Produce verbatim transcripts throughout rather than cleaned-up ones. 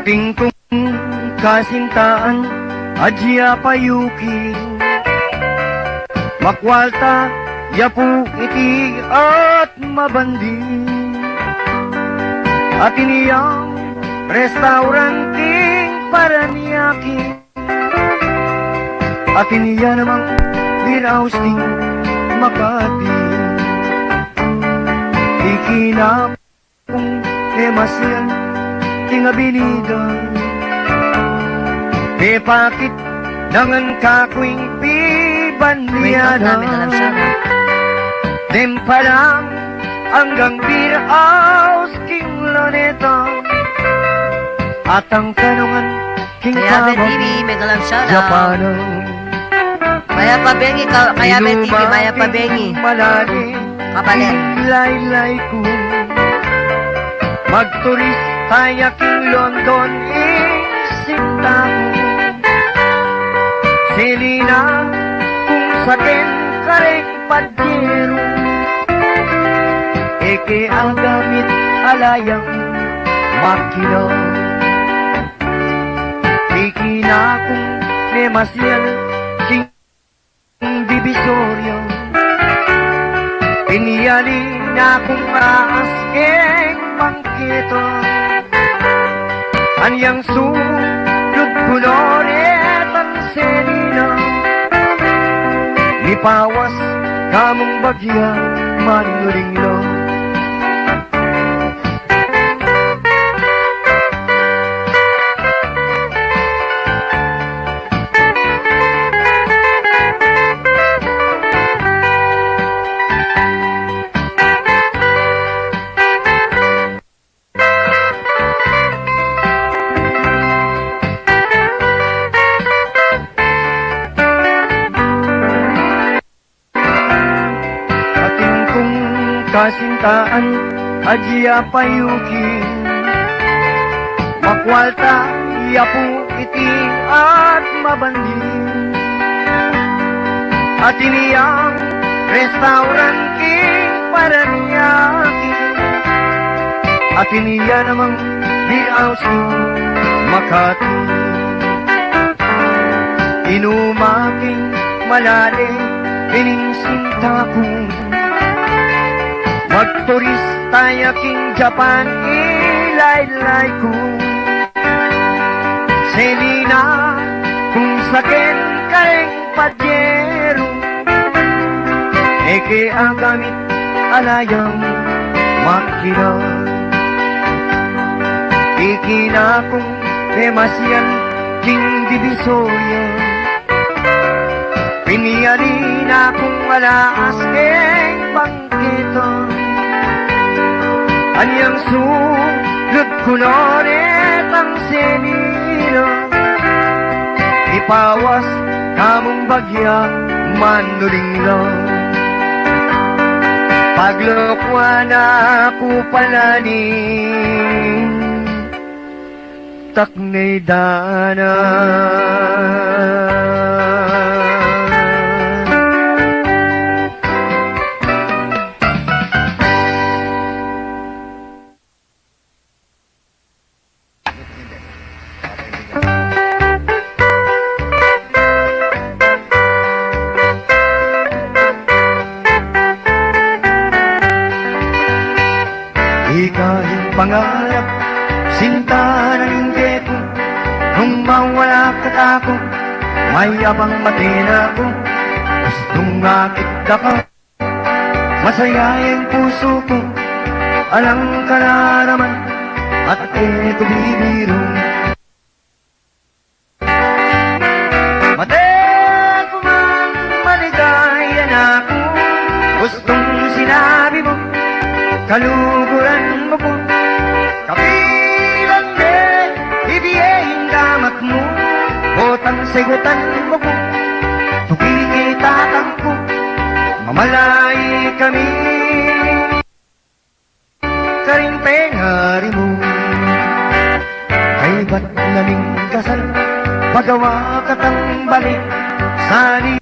Atin kung kasintaan, adya payuki. Makwalta ya pu iti at mabandi. Atin yang restaurant king Paranaque. Atin ya namang beer house king Makati. Ikina kung e masian king Avenida. Pepakit nangan kaku ing pibandian. Deng palang anggang beer house king Luneta. At ang kanungan king Kayabe T V, mega love shout out. Japan. Mayap a bengi, ka-, Kayabe T V, mayap a bengi. Malalim. Kabalen. Laylay ku. Magturista ya king London, ing sinta ku. Selina, kung saken kareng padyeru. E ke agamit ala yang makina. Ikina kung e masian king Divisoria. Pinyali na kung aas keng bangketa. Anyang sulud ku no retang Selina. Mipawas ka mung bagya, manulinglo. Atin kung kasintaan, adya payuki. Makwalta ya pu iti at mabandi. Atin yang restaurant king Paranaque. Atin ya namang beer house king Makati. Inuma king malalim ining sinta ku. Magturista ya king Japan, ilaylay ku. Selina, kung saken kareng padyeru. E ke agamit ala yang makina. Ikina kung e masian king Divisoria. Pinyali na kung alas keng bangketa. Anyang sulud ku no retang Selina. Ipawas ka mung bagya, manulinglo. Paglokuan na ku pala ning taknay dana. Ika ing pangarap, sinta ning bie ku, nung mawala ka kataku, mayap ang mate na ku, gustung akit da ka. Masaya ing pusu ku, alang ka na naman, at e ku bibiru. Mate ku mang maligaya na ku, gustung sinabi mu, kaluguran mu ku. Kapilan de, ibie ing gamat mu, potang sigutan mu ku, tuki ing tatang ku, mamalay kami. Karing pengari mu, kaybat na ming kasal, pagawa katang bale, sali.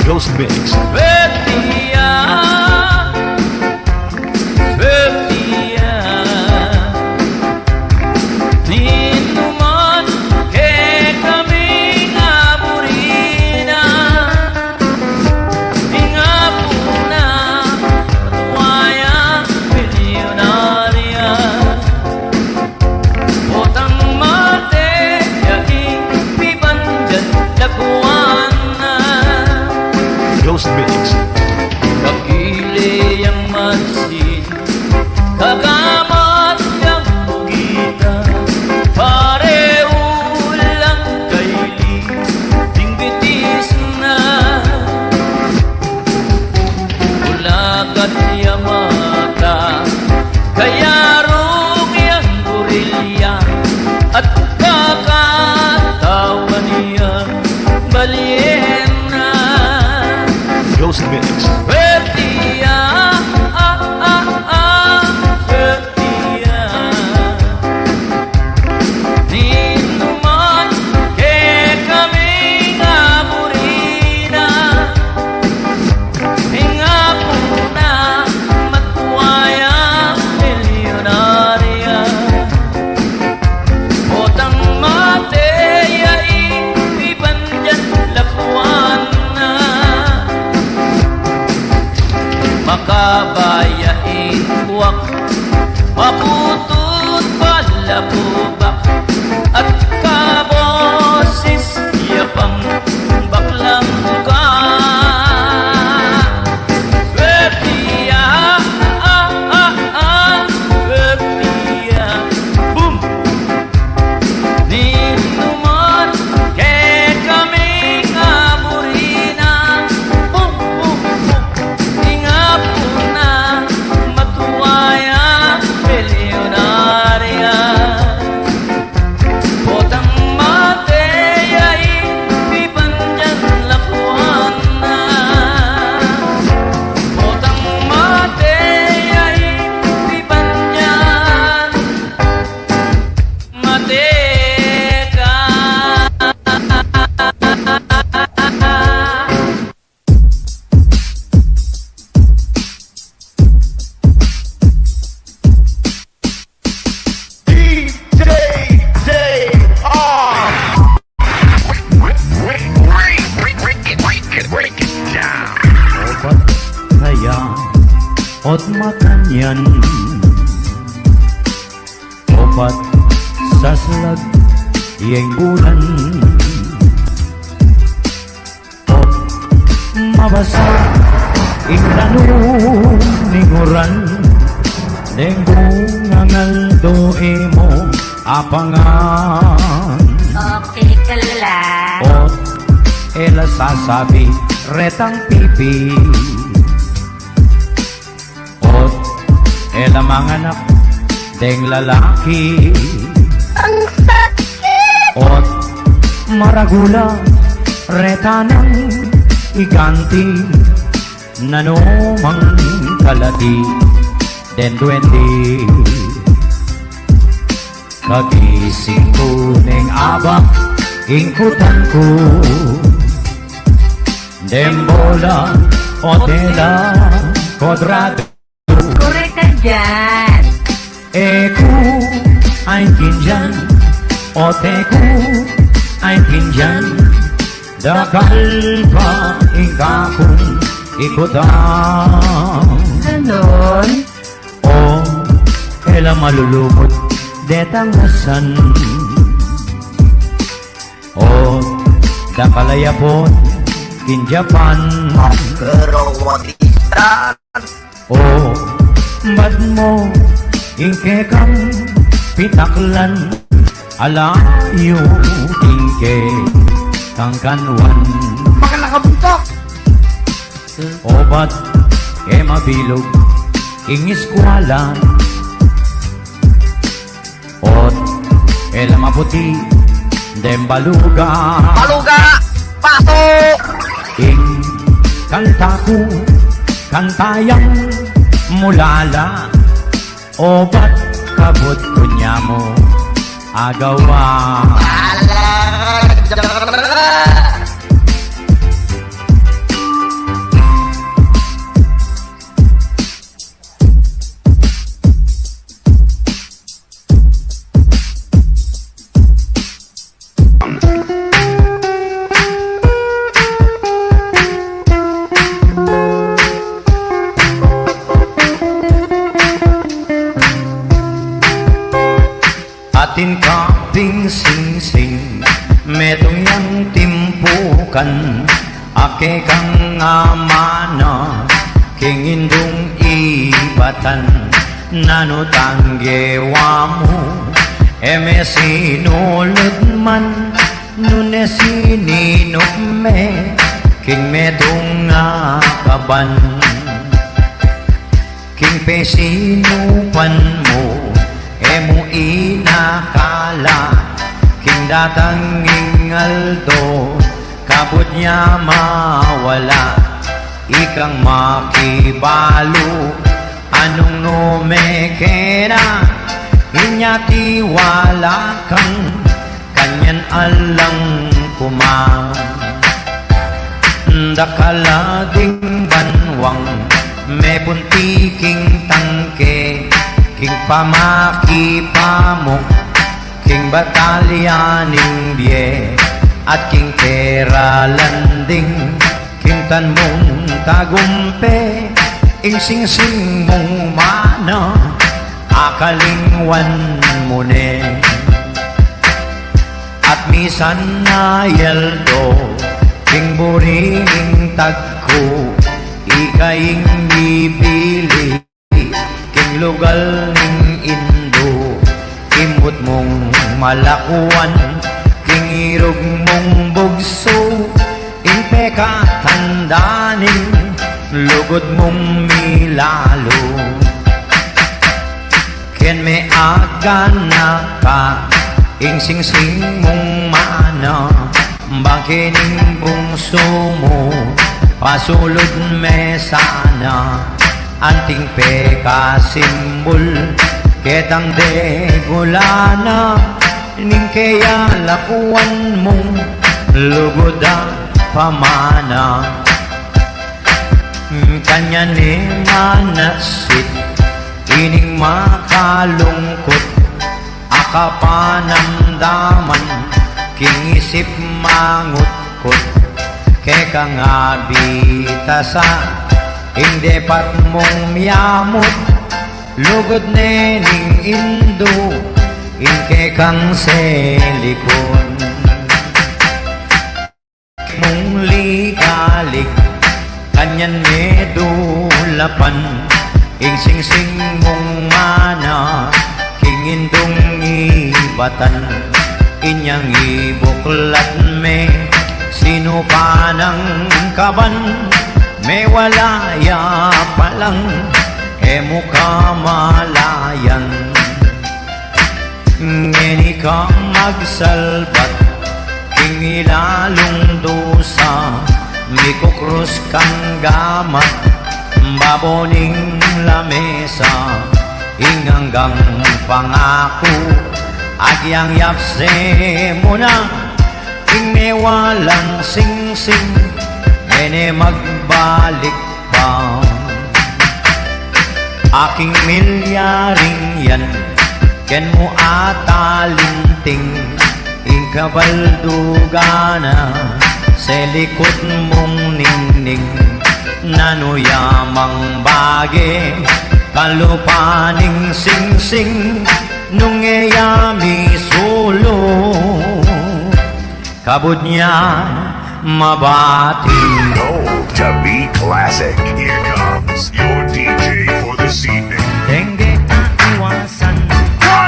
Ghost Mix. Bertia, bertia, ninu man kekaming aburi na, ing apu na, matua yang milyunarya. Potang mate ya ing pibandian lakuan na. Ghost Mix. Kakile yang masin, kagamat yang bugita, parehu lang kaili ding bitis na. Bulakat ya mata, kayarung yang gurilya, at kakatawan yang balyena. Ghost Mix. Bertia, ah, ah, ah, bertia. Ninu man kekaming aburi na, ing apu na, matua yang milyunarya. Potang mate ya ing pibandian lakuan na, makabaya ing kuak, maputut palakubak, at kabosis ya pang baklang tuka. Bertia, ah, ah, ah, bertia. Boom! Ninu man kekaming aburi na, boom, boom, boom, ing apu na, matua yang milyunarya. Potang mate ya ing pibandian lakuan na. Potang mate ya ing pibandian. Mate ka. D J J R. Obat kaya, ot makanyan. Obat saslag ing bulan. Ot mabasa ing lanu ning uran, deng bungang aldo e mu apangan. Okay ka la. Ot e la sasabi retang pipi. Ot e la manganak deng lalaki. Ang sakit! Ot maragula reta nang iganti, nanu mang kalati deng duwende. Kagising ku neng abak ing kutan ku, deng bola o tela kuadrado. Korek ka diyan. E ku aintindian, o te ku aintindian, dakal pa ing kakung ikutan. Ganon? O, e la malulumut detang asan. O, dakal a yapon king Japan. Pero what is that? O, bat mu ing kekang pitaklan, ala yu ing kekang kanwan. Baka nakabuntok. O bat e mabilug ing eskwela. Ot e la maputi Baluga. Baluga! Paso! Ing kanta ku, kanta yang mulala. Obat kabud ku nya mu agawa. Atin ka pin singsing, metung yang timpukan, a kekang amanu, king indung ibatan, nanu tang gewa mu, e me sinulud man, nune sininup me, king metung a kaban. King pesinupan mu, e mu inakala, king datang ing aldo, kabud nya mawala, ikang makibalu, anung nu me kena, inya tiwala kang, kanyan alang kuman. Dakal a ding banwang, mepunti king tangke, king pamakipamuk, king batalya ning bie, at king peralan ding, king tan mung tagumpe, ing singsing mung mana, akalingwan mu ne. At misan a yaldo, king buri ning tagku, ika ing mibili, king lugal ning indu, imut mung malakuan, king irug mung bugsu, ing pekatanda ning lugud mung milalu. Ken me aganaka, ing singsing mung mana, bang kening bungsu mu, pasulud me sana, anting pekasimbul, ketang degulana, ning keyalakuan mung lugud a pamana. Kanyan e manatsit ining makalungkut a kapanamdaman, king isip mangutkut, kekang abitasa, ing depat mung miamut, lugud ne ning indu, ing kekang selikun. Mung ligalik, kanyan me dulapan, ing singsing mung mana, king indung ibatan, inyang ibuklat me, sinupan nang kaban, mewala ya palang, e mu kamalayan. Ngeni ka magsalbat, king ilalung dusa, mikukrus kang gamat, babo ning lamesa, ing anggang pangaku, agyang yapse mu na, ing mewalang singsing, e ne magbalik pa. Aking milyaring yan, ken mu atalinting, ing kabaldugan na, selikut mung ningning, nanu ya mang bage, kalupa ning singsing, nung e ya misulu. Kabud nya mabati. Go to be classic. Here comes your D J for this evening. Dengge a iwasan,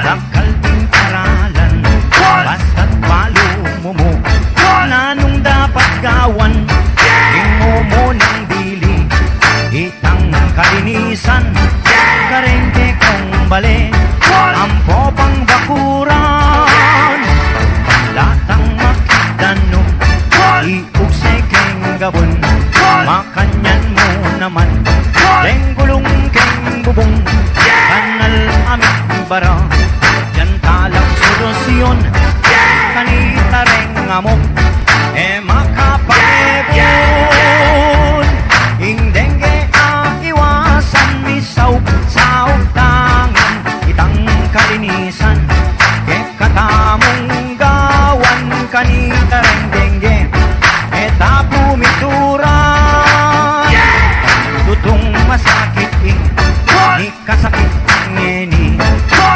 dakal ding aralan, basta't balu mu mu, nanung dapat gawan, ing mumu nang bili, itang kalinisan, kareng kekong bale, ampo pang bakuran, panlatang gabun, makanyan mu naman. Deng gulung keng bubung, kanal amit bara. Yan talang solusyun kanita reng amok, e makapangebun. Ing dengue a iwasan, misaup-saup tangan, itang kalinisan. Kekatamung gawan kanita reng dengue, e ta pu mituran. Tutung masakit ing kasakit ngeni,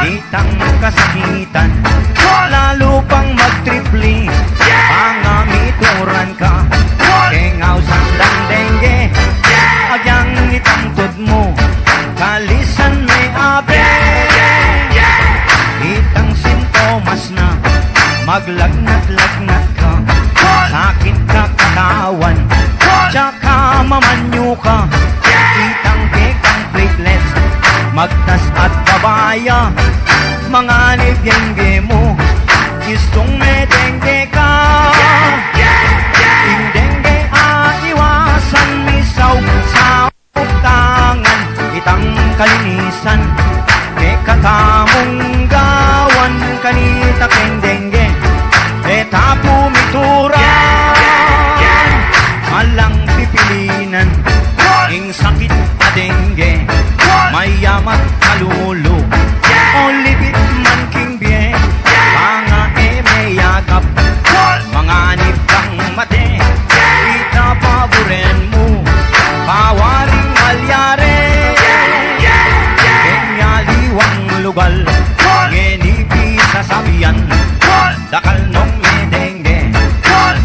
itang kasakitan, lalu pang magtripli. Pangamituran ka keng ausan dang dengue, agyang itang tud mu, kalisan me abe. Itang sintomas na, maglagnat-lagnat ka, sakit ka katawan, tsaka mamanyu ka. Itang kekang platelets, magtas at babaya, manganib dengue mu, istung me dengue ka. Ing dengue a iwasan, misaup-saup tangan, itang kalinisan. Kekatamung gawan kanita keng dengue, e ta pu mituran. Alang pipilinan ing sakit a dengue, mayam at kalulu, o lipit man king bie, banga e meyagap, manganib kang mate. Ita paburen mu, pawaring malyari. Keng aliwang lugal ngeni pisasabian, dakal nong medengue,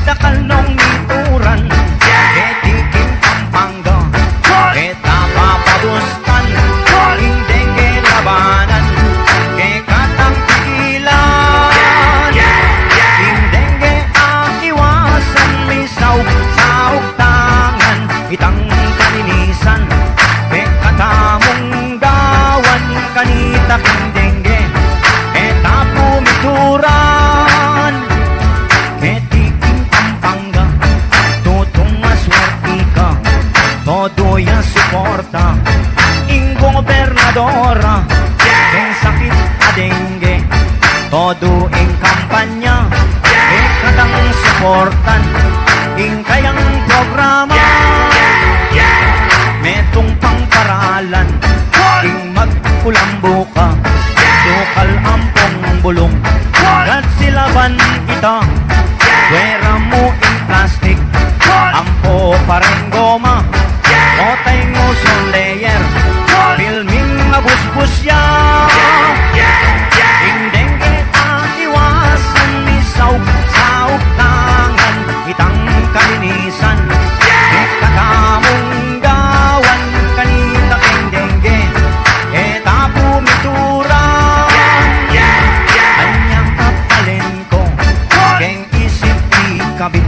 dakal nong mituran. Keti king Pampanga, keta papabustan, ing dengue labanan, kekatang pigilan. Ing dengue a iwasan, misaup-saup tangan, itang kalinisan. Kekatamung gawan kanita keng dengue, e ta pu mituran. Keti king Pampanga, tutung maswerti ka, todo ya suporta ing gobernadora. Keng sakit a dengue, todo ing kampanya, e katang suportan ing kayang programa. Metung pang paralan ing magkulambu ka, sukal ampong bulung, gat silaban ita. Wera mu ing plastik, ampo pareng goma, o teng ozone layer, pilming mabusbus ya. Ing dengue a iwasan, misaup-saup tangan, itang kalinisan. Kekatamung gawan kanita keng dengue, e ta pu mituran. Anyang kapalen ko, keng isip ikabit,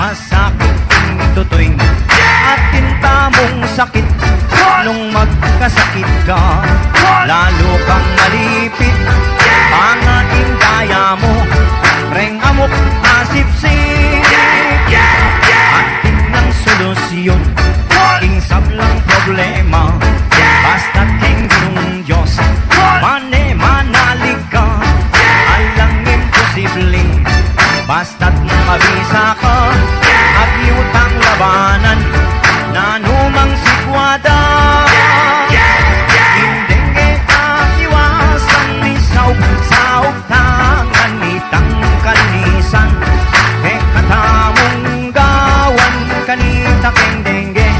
masakit ing tutuy, atin tamung sakit nung magkasakit ka, lalu kang malipit, pangain daya mu reng amok asipsip. Atin nang solusyun king sablang problema, basta keng Ginung Dios, mane manalig ka, alang imposible. Basta't mabisa ka, agyu tang labanan, nanu mang sitwasyon. Ing dengue a iwasan, misaup-saup tangan, itang kalinisan. Kekatamung gawan kanita keng dengue,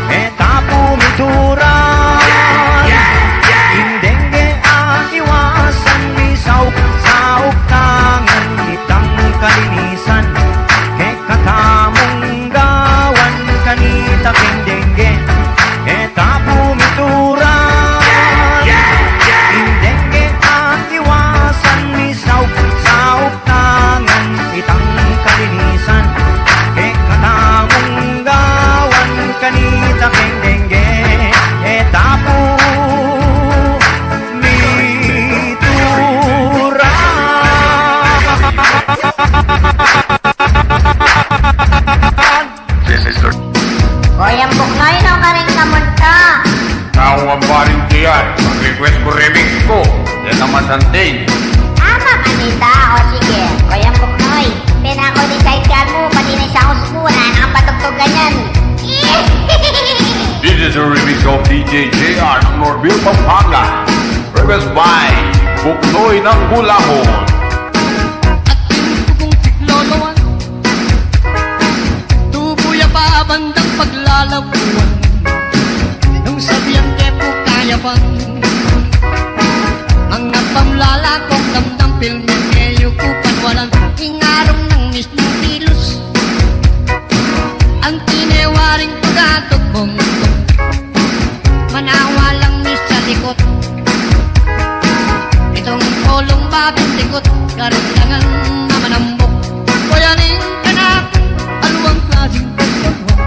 e ta pu mituran. Ing dengue a iwasan, misaup-saup tangan, itang kalinisan. Kekatamung gawan kanita keng dengue, e ta pu J J R ng Norville, Pampanga. Request by Buknoy ng Bulahon. At ing tugtog ning pigloloan, tubu ya pa bandang paglalabuan. Nung sabian ke pu kayapan, mga pamlalakong damdam, pilmi ke yu ku panwalan. Ing arung nang mismung kilos, anti ne waring pagkatugbong. Manawa lang mi sa likut. Itong kolong babing likut, karin dangan na manambuk. Kuya ning kanaku, aluang klasing pagkatuan.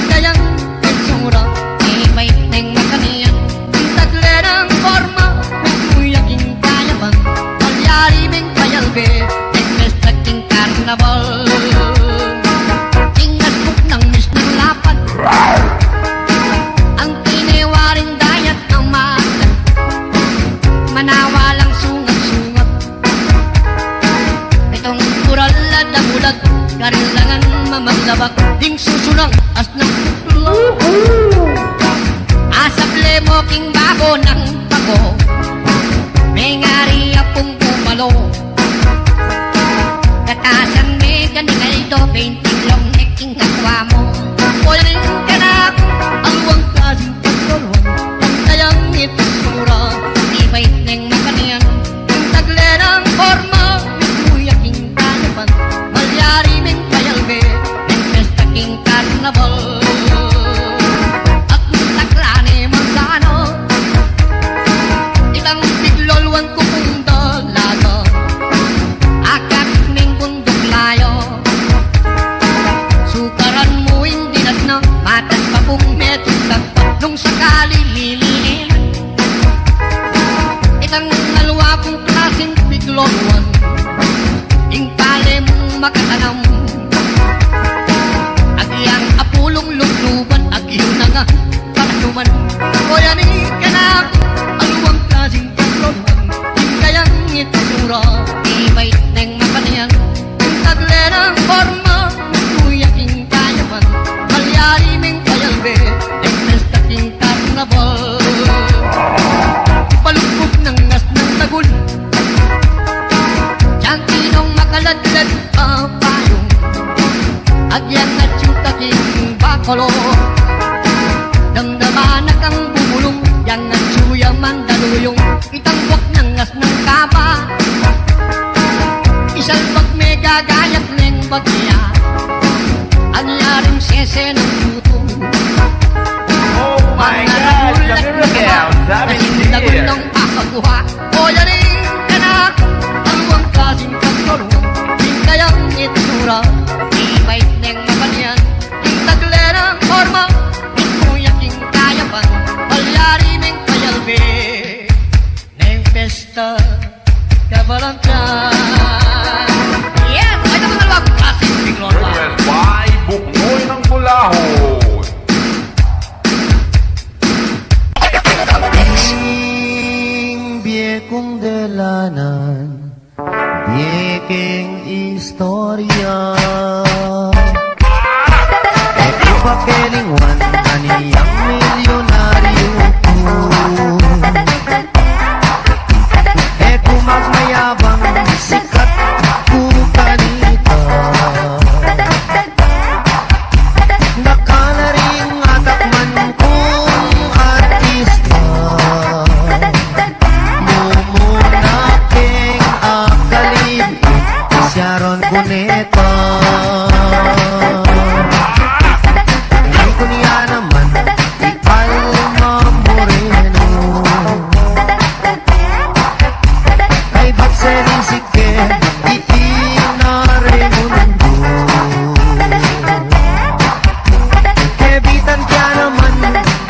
Kayang itsura, di bait neng makanyan. Ing tagle nang porma, nagkuya king kayapan. Malyari meng payalbe, neng pesta king karnabal. King asbuk nang mismung lapan, anti ne waring dayat na mata. Manawa lang sungat-sungat. Itong kural a damulat, karin dangan mamaglabak. Ding susunang asnang tuklo, asable mu king babo nang bako. Mengari ya pung bumalo. Katasan me kaning aldo, beinting long ne king akwa mu. Kuya ning kanaku, aluang klasing pagkatuan. Kayang itsura, di bait neng makanyan. Ing tagle nang porma, nagkuya king kayapan. Malyari meng payalbe, neng pesta king karnabal. At ing takla ne manzano, itang pigloloan ku pung dalaga. Akakit meng bunduk layo, sukaran mu ing dinatna, matas pa pung metung tagpa. Nung sakali liliin, itang alwa kung klasing pigloloan, ing pale mung makatanam. Agyang apulung lubluban, agyu na nga pananuman. Kuya ning kanaku, aluang klasing pigloloan, ing kayang itsura, di bait neng makanyan. Ing tagle nang porma, nagkuya king kayapan. Malyari meng payalbe, neng pesta king karnabal. Palugbug nang asnang tagul, tiang tinong makaladlad a payung. Agyang atyu ta king bakolo, damdaman na kang bumulung. Yang atyu ya mandaluyung. Itang buak nang asnang kaba, isalbag me gagayat neng bagya. Agyaring sese nang tutu. Oh my God, Camila Gale, David Gale. Asin lagun nang papaguha. Kuya ning kanaku, aluang klasing pagkatuan, ing kayang itsura, di bait neng makanyan. Ing tagle nang porma, nagkuya king kayapan. Malyari meng payalbe, neng pesta kabalantian. Yes, ay, ito mga luwag, klaseng pigloloan. Request by Buknoy ng Bulahon. Ing bie kung delanan, bie keng istorya. E ku pa kelingwan, ani yang milyonaryu ku. E ku magmayabang, sikat ku kanita. Dakal a ring atakman kung artista. Mumuna keng akalib, Sharon Cuneta. Ay, kunya naman, i Alma Moreno. Ay, ba't serisi ke, i Ina Raimundo. Kebitan kya naman,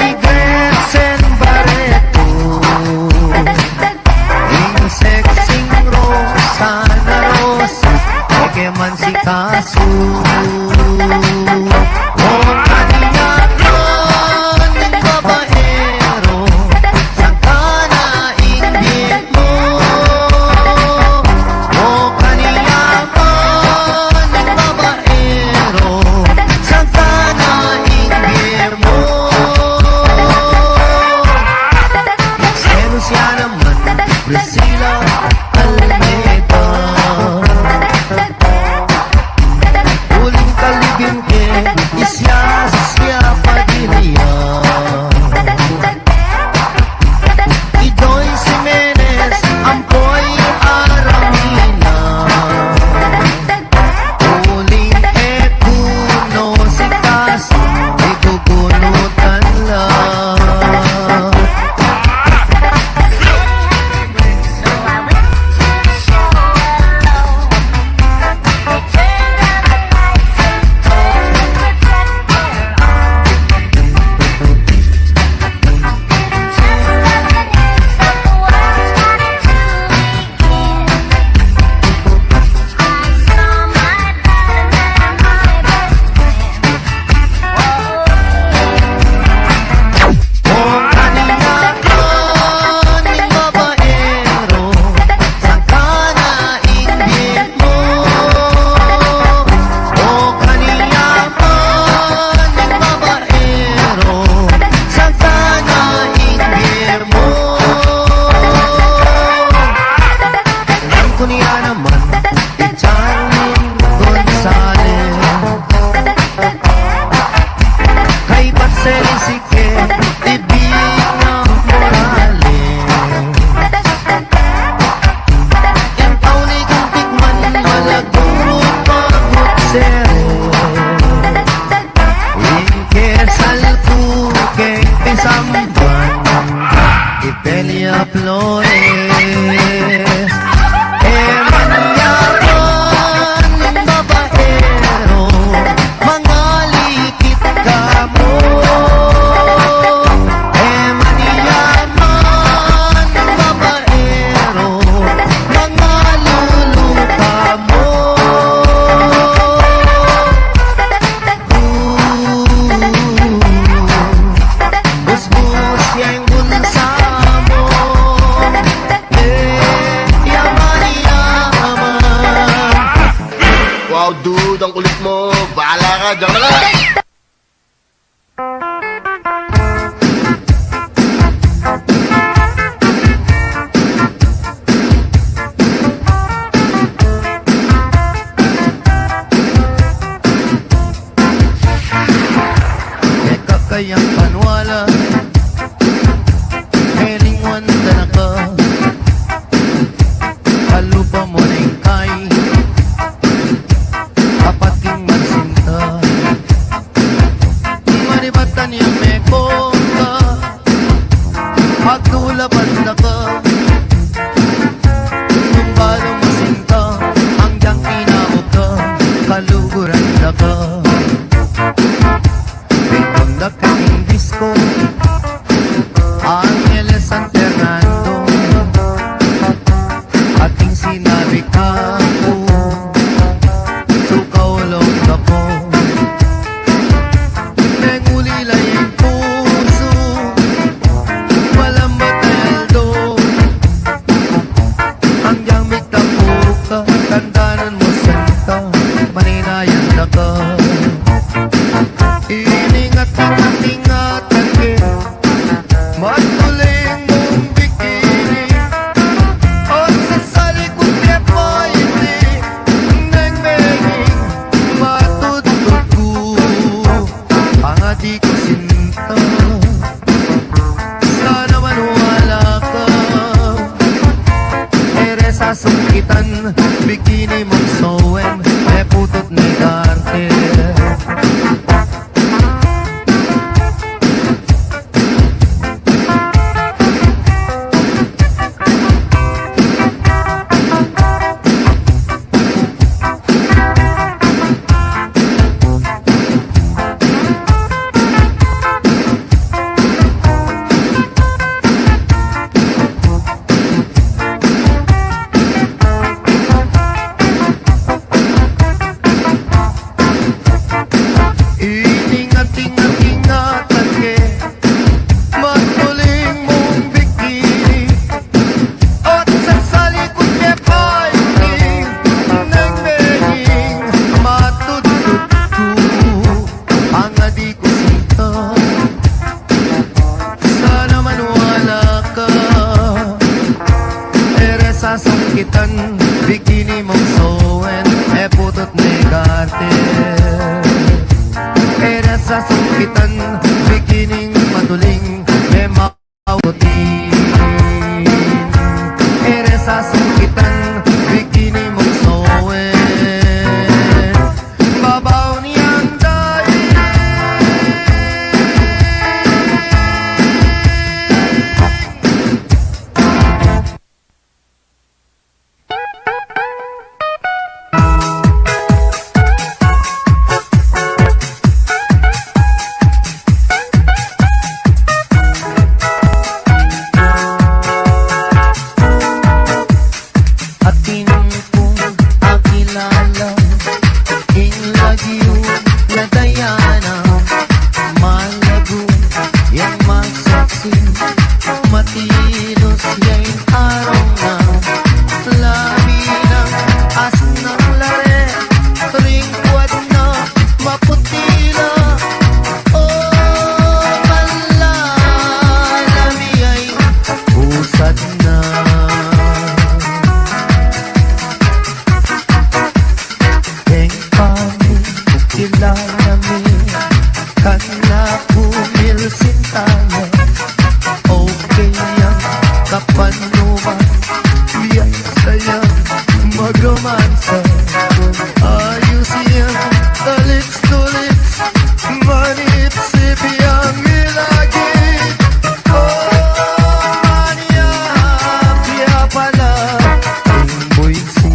i Gretchen Barreto. Ing sexing Rosana Rosas, e ke man si kasu. O kanya ka ning babaero, sangkana ing bie mo. O kanya ka ning babaero, sangkana ing bie mo. Ang kulit mo, bahala ka, diyan ka na. E ka kayang paniwala, e lingwan da na ka. Kalupa mu ning kai, apat king masinta. Manibatan yang mekong ka, pagdulapan da ka. Nung balu masinta, anggiyang tinawag ka, kaluguran da ka. Pagpunta ka king disco, Angeles, San Fernando, ating sinabi ka ku, sukaulong ka pu. Mengulila ing pusu, malambat a aldo. Anggiyang migtapu ka, tandanan mu santa, maninayan da ka. Iningat, ingat, ingatan ke, matuling mung bikini. Ot sasalikut ke pa iti, neng meging matudtud ku. Pangadi ku sinta, sana maniwala ka. E re sasungkitan, bikini mung sowen, e putut ne garter. Iningat, ingat, ingatan ke, matuling mung bikini. Ot sasalikut ke pa iti, neng meging matudtud ku. Pangadi ku sinta, sana maniwala ka. E re sasungkitan, bikini mung sowen, e putut ne garter. E re sasungkitan, bikini matuling, e ma- Autin. E re sasungkitan, bikini mung sowen, babau niang daing. Atin kung akilala ing lagyu na Diana, malagu yang masaksi, matinus ya ing arong na, labi nang asnang lare, ring kuat na maputi la, o manlalabi ay usad na. Keng pani, kilala mi, kanla ku milsin tala. Okay yang kapanuman, biasa yang magromansa. Ayus yang ka lips to lips, manipsip yang milagi. O manyapyap la ing buisi.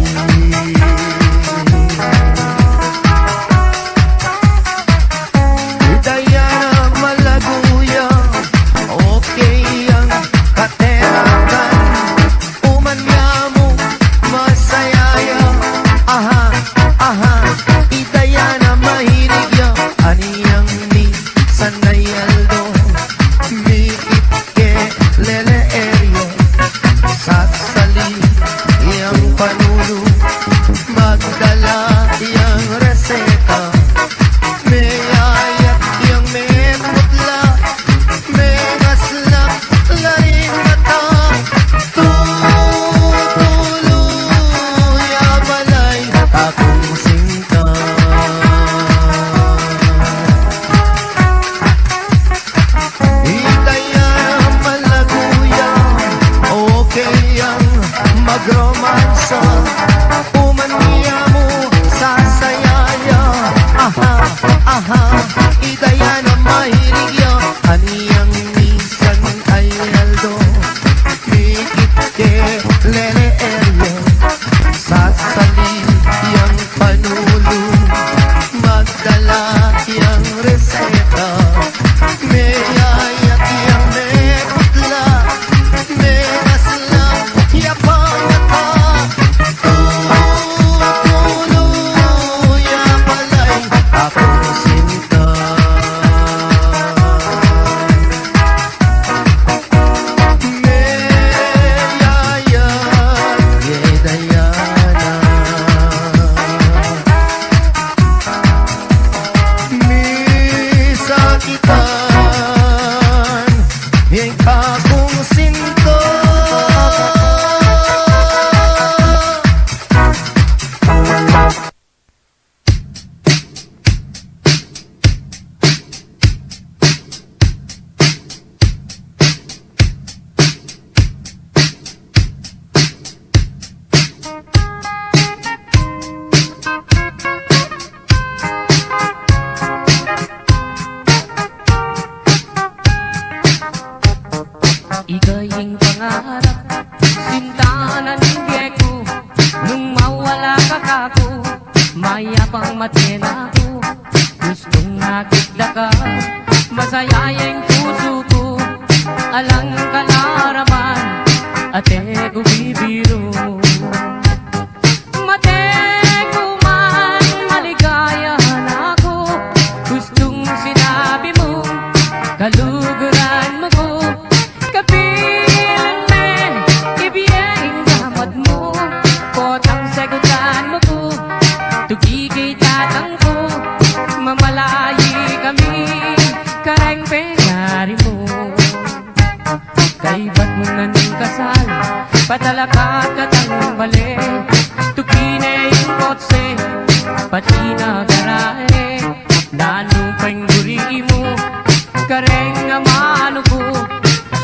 kena ku. Gustung makita ka, masaya ing pusu ku. Alang kalaraman, ate ku bibiru. Mate ku man, maligaya na ku. Gustung sinabi mu, kaluguran mu ku. Kapilan me, ibie ing damat mu. Potang sagutan mu ku, tugi kang tatang ku. Mamalaye kami kareng pengari mu. Kaybat mu na ning kasal, patalakat katang bale. Tuki ne ing kotse, pati na garahe. Nanu pa ing buri mu kareng amanu ku?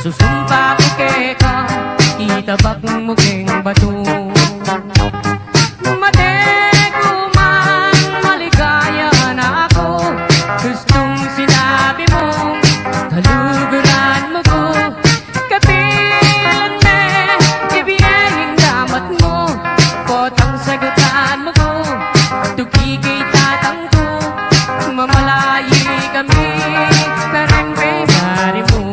Susumpa ku keka, itabak mu keng batu. Mate ku man, maligaya na ku. Gustung sinabi mu, kaluguran mu ku. Kapilan me, ibie ing damat mu. Potang sagutan mu ku, tuki kang tatang ku. Mamalaye kami kareng pengari mu.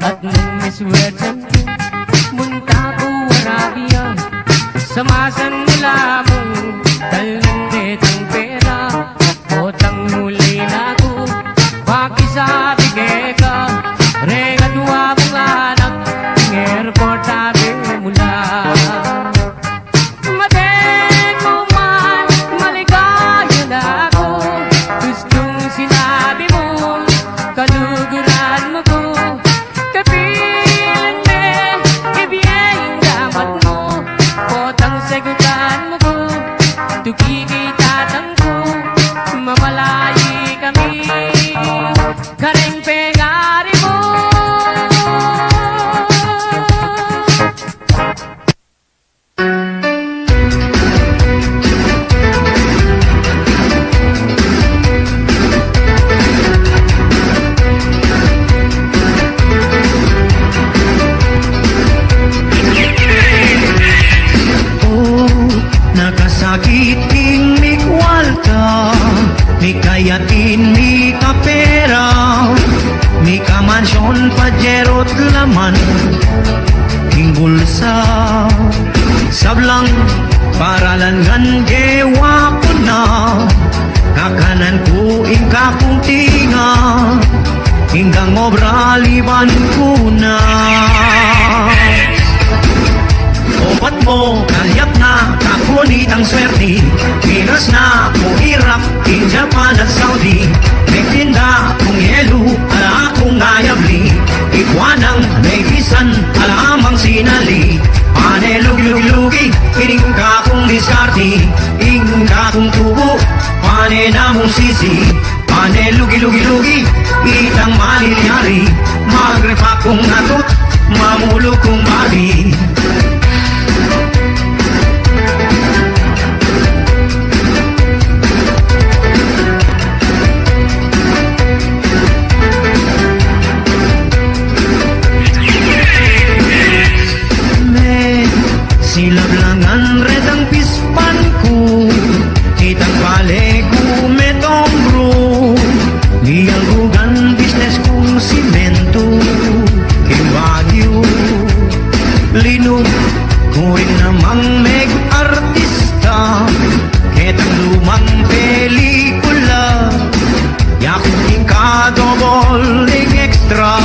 At nung miswerten ku, munta ku Arabia, samasan mu la mu, dalnan detang pera. Potang muli na ku, pakisabi keka, reng adua mung anak, king airport abe mu la. Mate ku man, maligaya na ku. Gustung sinabi mu, kaluguran mu ku. Kapilan me, ibie ing damat mu. Potang sagutan mu ku, tuki kang tatang ku. Mamalaye kami kareng pengari mu. O, nakasakit ing mikwalta, mikayat ing mikapera, mikamansion, pajero at laman ing bulsa. Sablang paralan ngan gewa ku na, kakanan ku ing kakung tinga, ing kang obra liban ku na. Obat mu, kalyap na, kakun itang swerti, miras na ku irap, king Japan at Saudi, megtinda kung yelu, ala kung ayabli, ikwa nang megisan, ala mang sinali, pane lugi-lugi-lugi, ining kakung diskarte, ing kakung tubu, pane na mung sisi, pane lugi-lugi-lugi, itang malilyari, magrepak kung atut, mamuluk kung bari. Me, silablangan retang pispan ku, itang pale ku metong bru, lianggugan bisnes kung simentu, king Baguio, linug ku rin namang meg-artista, ketang lumang pelikula, yaku ing kadobol ning extra.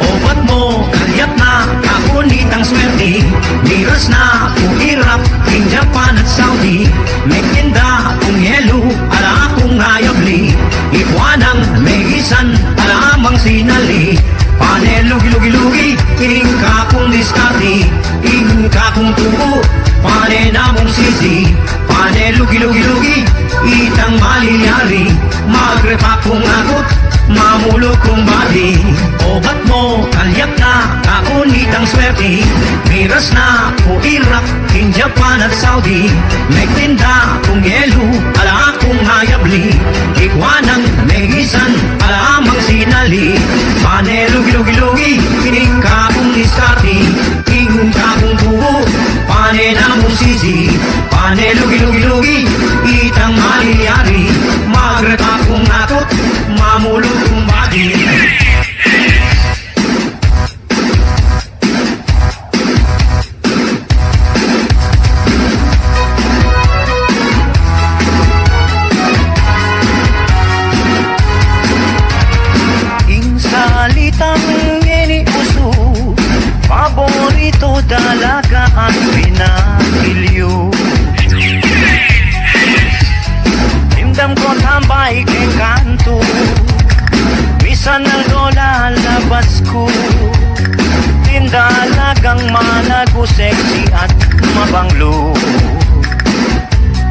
Obat mu, kalyap na, kakun itang swerti, miras na ku irap, king Japan at Saudi, megtinda kung yelu, ala kung ayabli, ikwa nang megisan, ala mang sinali, pane lugi-lugi-lugi, ing kakung diskarte, ing kakung tubu, pane na mung sisi, pane lugi-lugi-lugi, itang malilyari, magrepak kung atut, mamuluk kung bari. Obat mu, kalyap na, kakun itang swerti, miras na ku irap, king Japan at Saudi, megtinda kung yelu, ala kung ayabli, ikwa nang megisan, ala mang sinali, pane lugi-lugi-lugi, ining kakung diskarte, ing kakung tubu, pane na mung sisi, pane Lugi-lugi-lugi, itang malyari, magretak kung atut, mamulug kung bagi. Ing salitang ini usu, paborito, dalaga at pinapilyu. Dimdam ko tambay keng kantu, misan aldo lalabas ku. Ing dalagang malagu, sexy at mabanglu.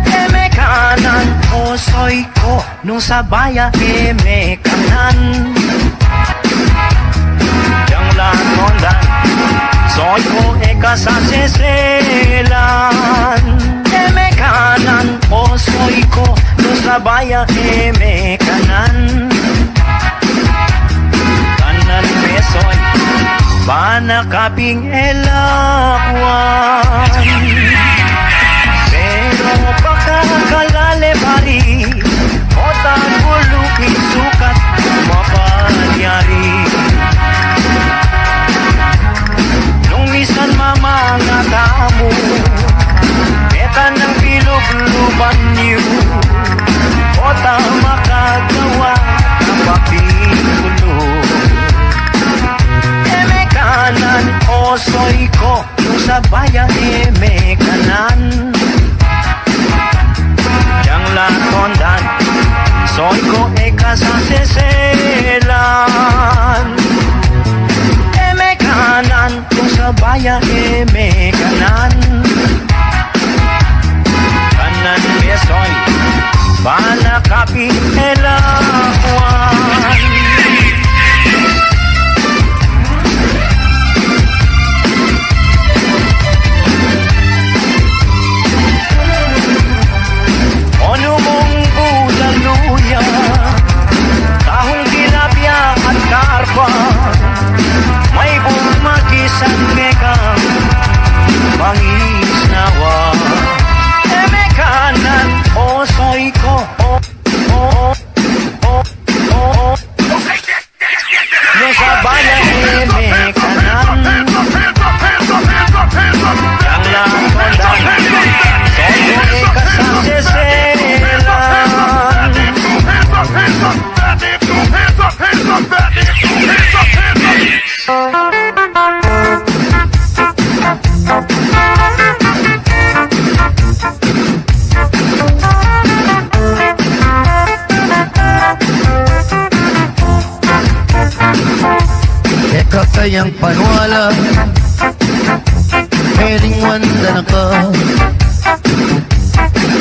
E me kanan, osoy ko, nung sabay ya e me kanan. Yang latondan, osoy ko e ka saseselan. E me kanan, osoy ko, nung sabay ya e me kanan. Kanan me osoy, bana kapin e lakwan. Pero pakakalale pari, o tagulu ing sukat mapalyari. Nung misan mamangatamu, metan nang pilubluban yu, o ta makagawa na papitulu. E me kanan, osoy ko, nung sabay ya e me kanan. Yang latondan, osoy ko e ka saseselan. E me kanan, nung sabay ya e me kanan. Kanan me osoy, bana kapin e lakwan. Onu mung budaluya, tahung, tilapia at karpa, may bumagisan me kang mangisnawa. E me kanan, osoy ko, o, o, o, o, o. Nung sabay ya e me kanan. Yang latondan, osoy ko e ka saseselan. E ka kayang panwala, e ring wanda na ka.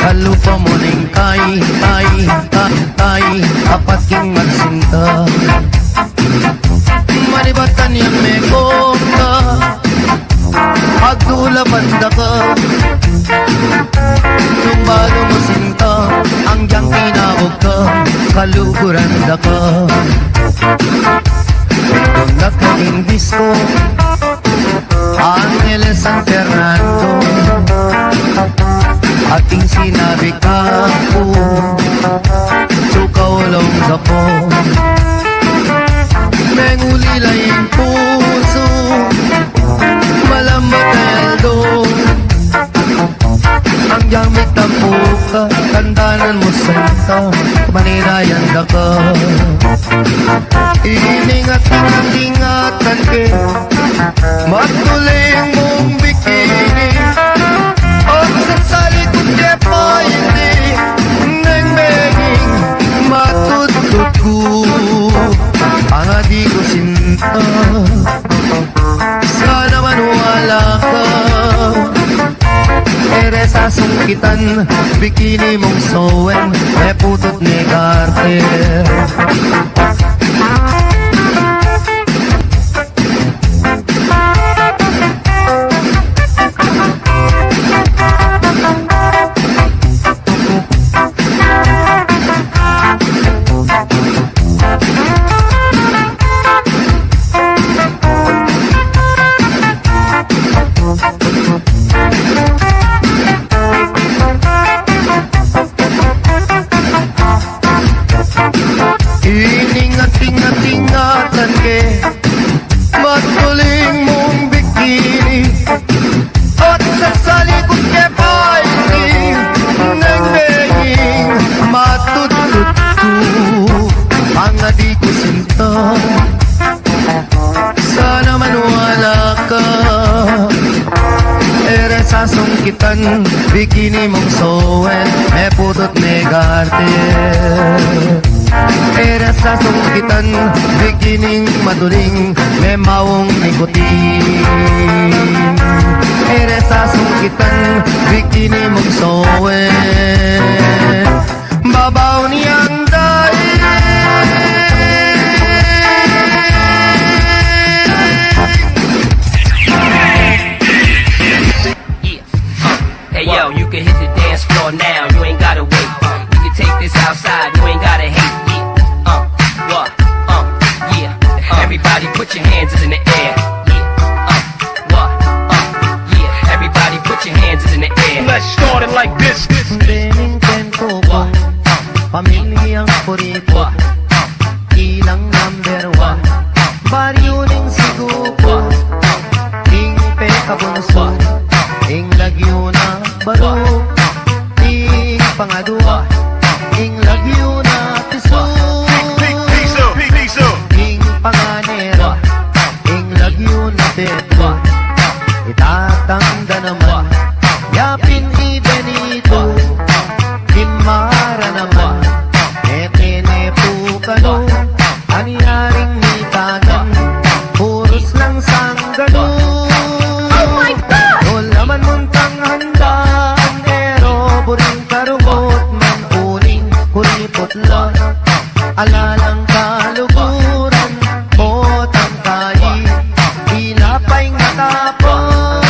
Kalupa mu ning kai, kai, kai, kai, apat king magsinta. Manibatan yang mekong ka, agdulapan da ka. Nung balu mu sinta, anggiyang tinawag ka, kaluguran da ka. Nung nakaing disko, Angeles, San Fernando, ating sinabi ka po, sukaw long gapo. Mengulila ing pusu, malambat a aldo. Anggiyang mitamu ka, tandanan mu senta, manirayan da ka. Iningat-ingat-ingatan ke, matuling mung bikini. Ang sasalikut ke pa hindi, neng meging matutut ku. Ang adi ku sinta, sana maniwala ka. E re sasungkitan, bikini mung sowen, e putut ne garter. Ini mung sowen, me putut me garter. Ere sasungkitan, bikining maduling, me maung nikutin. Ere sasungkitan, bikini mung sowen. Babaw niyang daig. Yeah. Uh, hey yo, you can hit the dance floor now. You ain't gotta wait. Uh, we can take this outside. You ain't gotta hate. Yeah. Uh, what? Uh, yeah. Uh, everybody put your hands in the air. Yeah. Uh, what? Uh, yeah. Everybody put your hands in the air. Let's start it like this. Dening tempo ko, pamilyang kuripot, ilang number one. Baryo ning sigupo, ing pekabunso, ing lagyu na baru, ing pangadua, ing lagyu na piso, ing panganera, ing lagyu na petu. Itatanda naman, yapin i Benito, imara naman, e tene pu kanu, anyaring mitagan, purus lang sangganu. Oh my God! Nolaman muntang handa, andero, buring karukut, man uling kuriput la. Alalang kaluguran, potang kayi, ila pa ing matapang.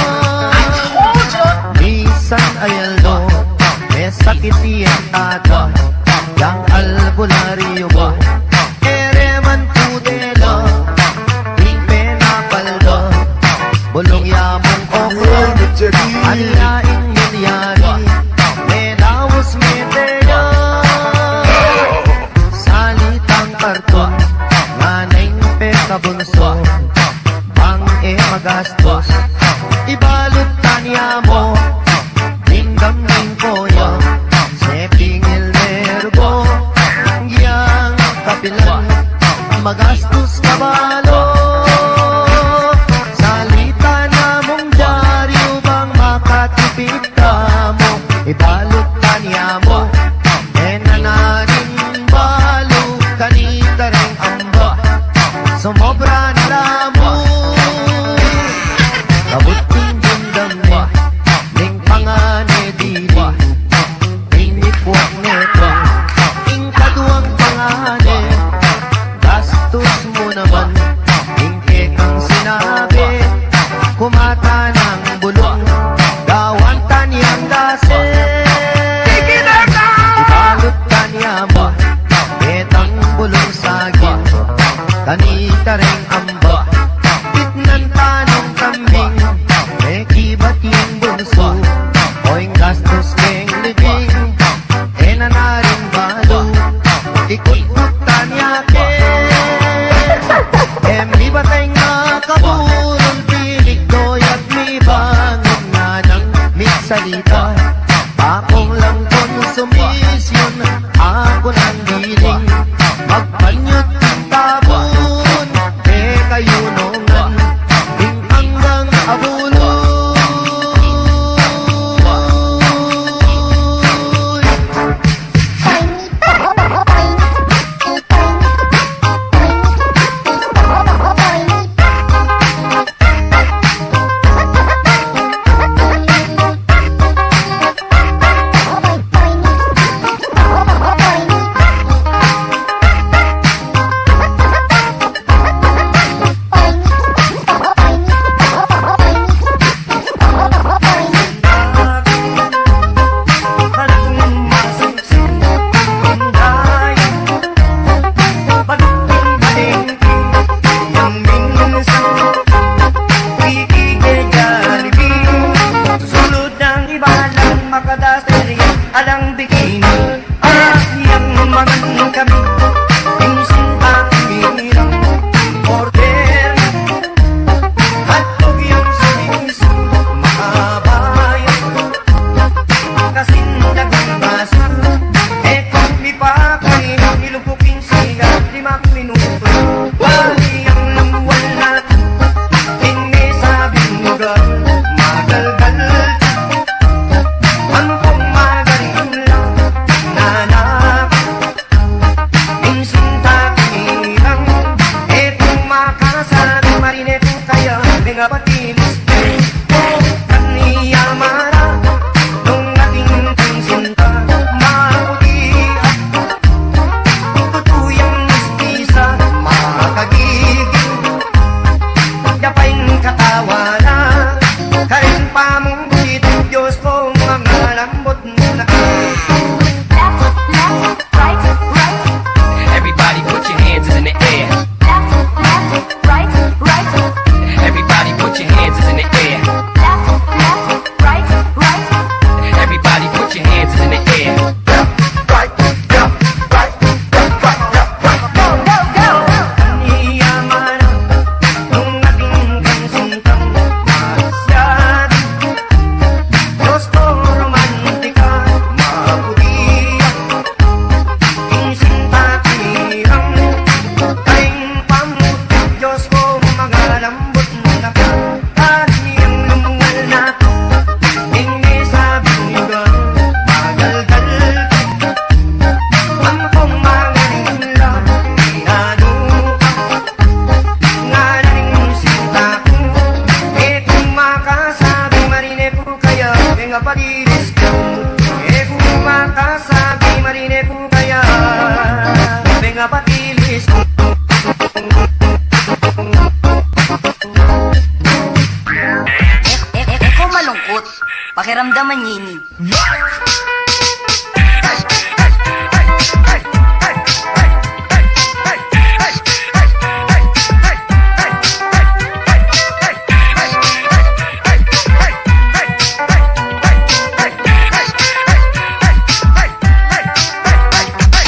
Misan ay aldo, me sakit iyang tata, yang albularyo ba. Ere man pudela, ing penapalda, bulung ya mung okra, ala ing milyari, me laus me teya. Salitang karton, nganeng pekabunso, bang e magastus, ibalut tanya mu, dingdam ning koya, sepingil merugo, yang kapilan, magastus kabalu. Salita na mung dyaryu bang makatipid kamu, ibalut tanya mu, e na naring balu, kanita reng amba, sumobra na la mu. Kabud king dingdam ne, ning pangane dili, ing mipuak ne pu, ing kaduang pangane, gastus mu naman, ing kekang sinabi, kumata nang bulung, gawan tanyang dase. Ibalut tanya mu, ketang bulung saging, kanita reng amba, pitnan tanung kambing, mekibat ing bunsu, o ing gastus keng libing, e na naring balu, ikutkutan ya ke. E mibateng na kaburul, pilik doyat mibangun na nang migsalita. Bakung lang konsumisyun, aku nang diling, magpanyut tabun, e kayunungan, ing anggang abulul. Sulud nang iba lang makadaseri, alang bikini. Agyang mangan kami, ing sintang mirang order. Hotdog yang sinis, makabayad. Kasin dagang basu, e kung mipakain, ilubuk ing siga, limang minuto. Wali ang lambuan na, ing me sabing lugar, magalgal. Ang Left, left, right, right. Everybody put your hands in the air. Left, left, right, right. Everybody put your hands in the air. Left, left, right, right. Everybody put your hands in the air. Left, right, left, right, left, right, left, right. Go, go, go. Ania mana nung atin kang sintang masyadu. Diyos ko, romantika, maputi. Ing sinta tinirang, karing pamut. Diyos ko, magalambut na ka. Aniang lumungal na, ing mesabing lugar, magalgal. Ampong mangaling la, inanu ka. Ngana ning sinta ku, e ku makasabi, marine ku kaya, e nga patilis ku. E ku makasabi, marine ku kaya, e nga patilis ku. E, e, e, e ku malungkut, pakiramdaman ye ini.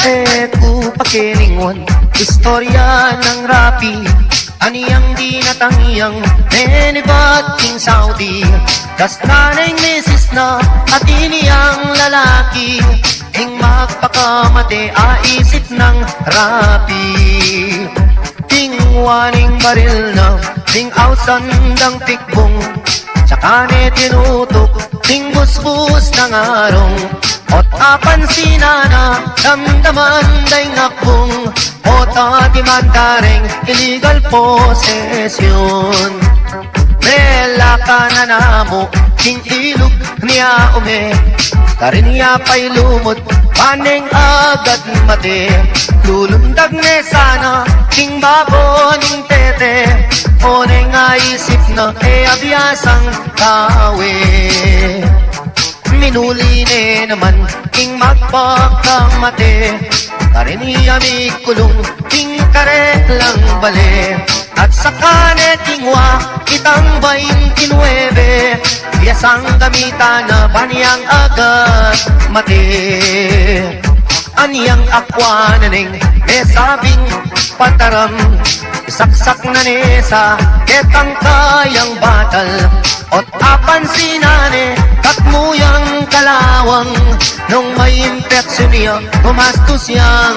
E ku pakilinguan istorya nang rapi. Aniang dinatang yang menibat king Saudi, dasnan ing misis na at ini yang lalaki, ing magpakamate a isip nang rapi. King waning baril na, king ausan dang pikbung, saka ne tinutuk king busbus nang arung. O't apansinan na, damdaman da ing akbung, o't adimanda reng illegal possession. Melakanan na mu king ilug nia ume, karin ya pay lumud, ban neng agad mate. Lulundag ne sana king babo ning tete, o neng aisip na e abiasang kawe. Minuli ne naman ing magpakamate, karin ya mikulung king karelang bale. At saka ne kingwa itang baintinuebe, biasang gamitan na ban yang agad mate. Aniang akwa na neng mesabing pataram, isaksak na ne sa ketang kayang batal. O't apansinan ne, katmu yang kalawang, nung may impeksyon ya, gumastus yang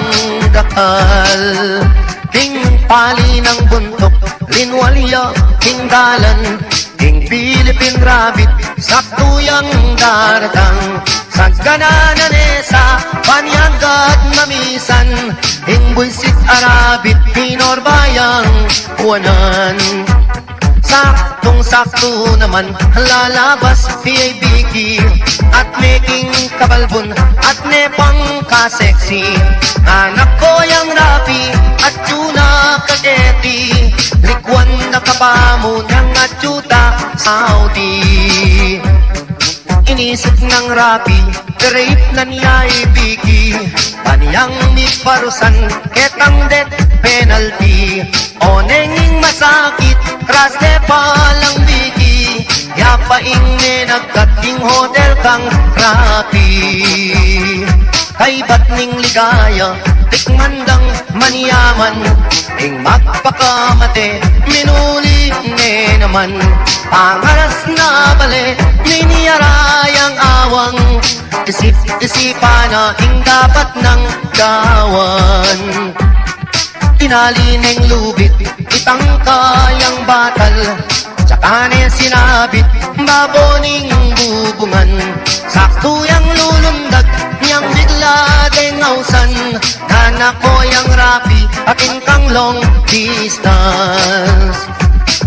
dakal. King pali nang buntuk, linwal ya king dalan, ing Philippine Rabbit, saktu yang daratang. Sagana na ne sa panyagad mamisan, ing buisit a rabbit, pinorbayang kuanan. Saktung-saktu naman, lalabas ya i Vicky, at meking kabalbun, at ne pang ka-sexy. Anak ko yang rapi, at yu na kaketi, likwan na kapamu nang atyu ta Saudi. Inisip nang rapi, i-rape na ne ya i Vicky, ban yang miparusan ketang death penalty. O neng ing masakit, ras de palang Vicky, ya pa ing menagkat king hotel kang rapi. Kaybat ning ligaya, tikman dang manyaman, ing magpakamate, minuli ne naman. Pangaras na bale, minyara yang awang, isip-isipan na ing dapat nang gawan. Tinali neng lubid itang kayang batal, saka ne sinabit babo ning bubungan. Saktu yang lulundag, yang bigla deng ausan, nganako yang rapi, atin kang long distance.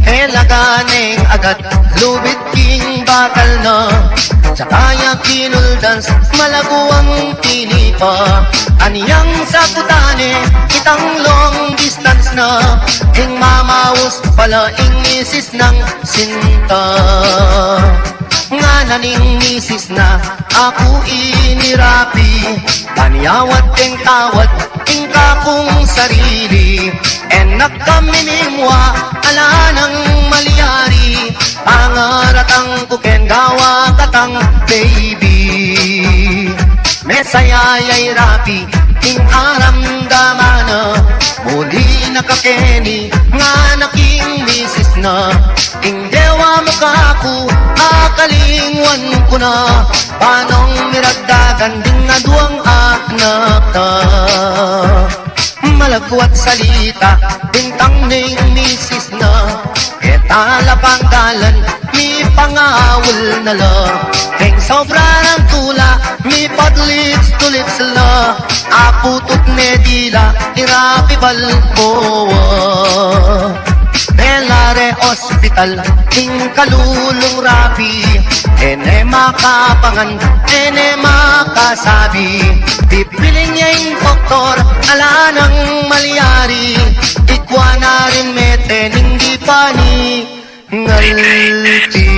Elaga neng agad lubid king batal na, saka ya kinuldas, malaguang tinipa. Anyang sakutan ne itang long distance na, ing mamaus pala ing misis nang sinta. Ngana ning misis na, aku ini Rapi, banyawat deng tawad ing kakung sarili. E na kami mimua, ala nang malyari, pangaratang ku keng gawa katang baby. Mesaya ya i Rapi, ing aramdaman na, muli na ka keni, ngana king misis na, ing dewa mu kaku, akalingwan ku na, banong miragdagan ding aduang anak na. Malagwat salita, bintang ning misis na, e tala panggalan, mipangawul na la. Deng sobra nang tula, mipat lips to lips la. Apu tut ne dila, i Rapi Balboa. Bela re ospital, ing kalulung Rapi, e ne makapangan, e ne makasabi. Bibiling ya ing doktor, ala nang malyari, ikwa na rin mete ning di pa ni ngalti.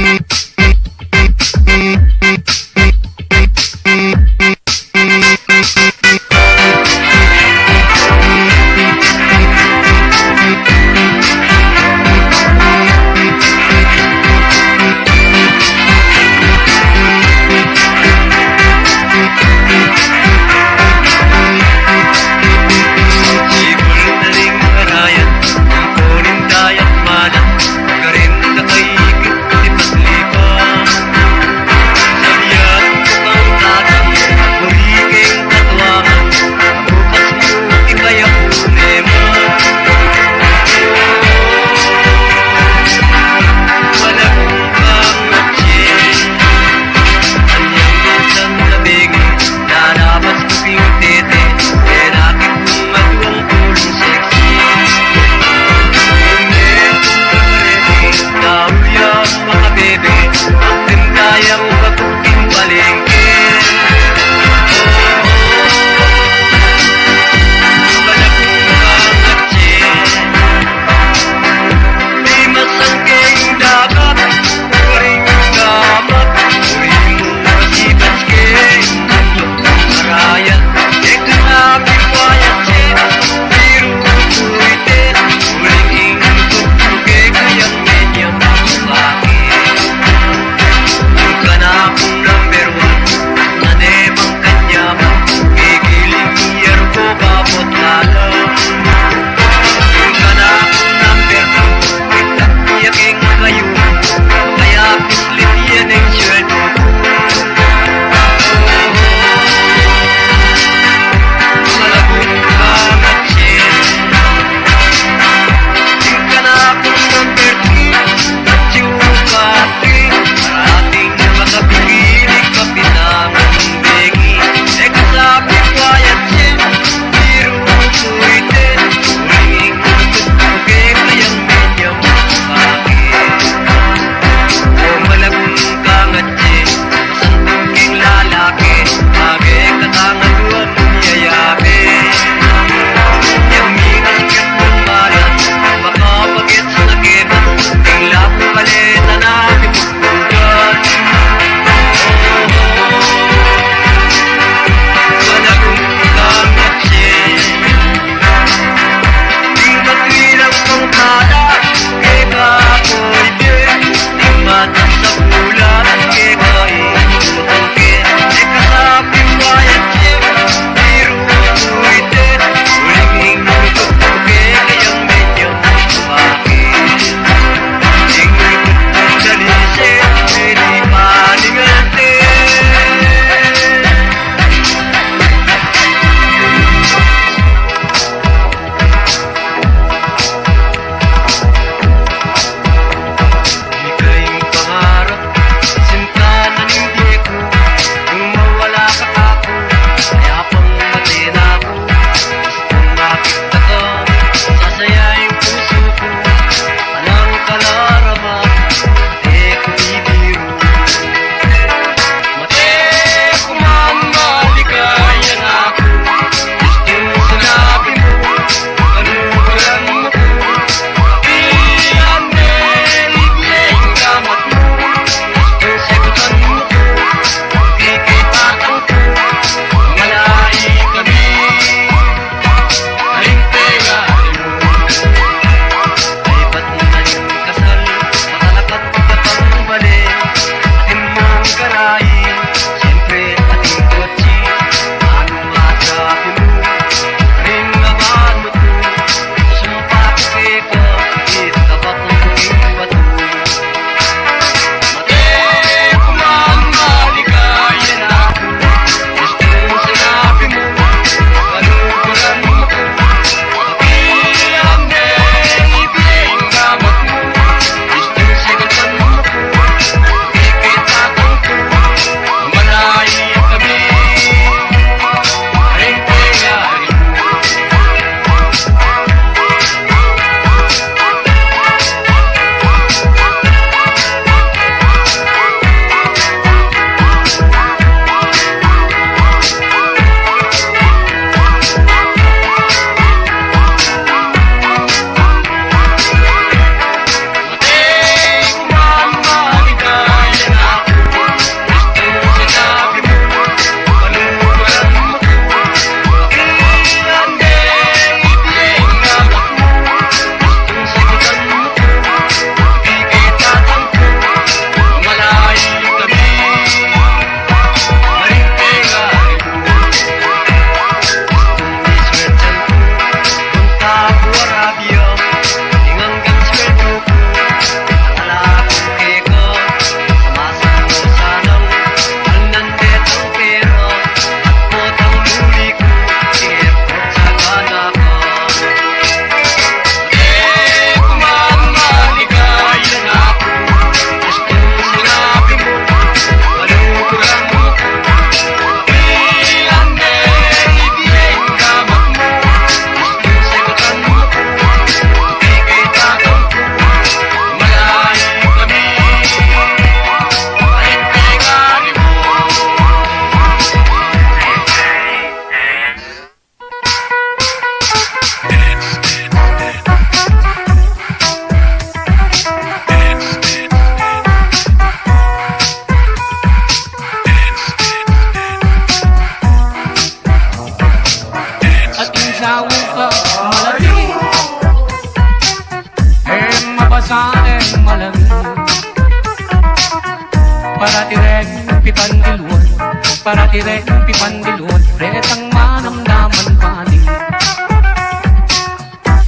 Parati reng pipandilut retang manamdaman pani.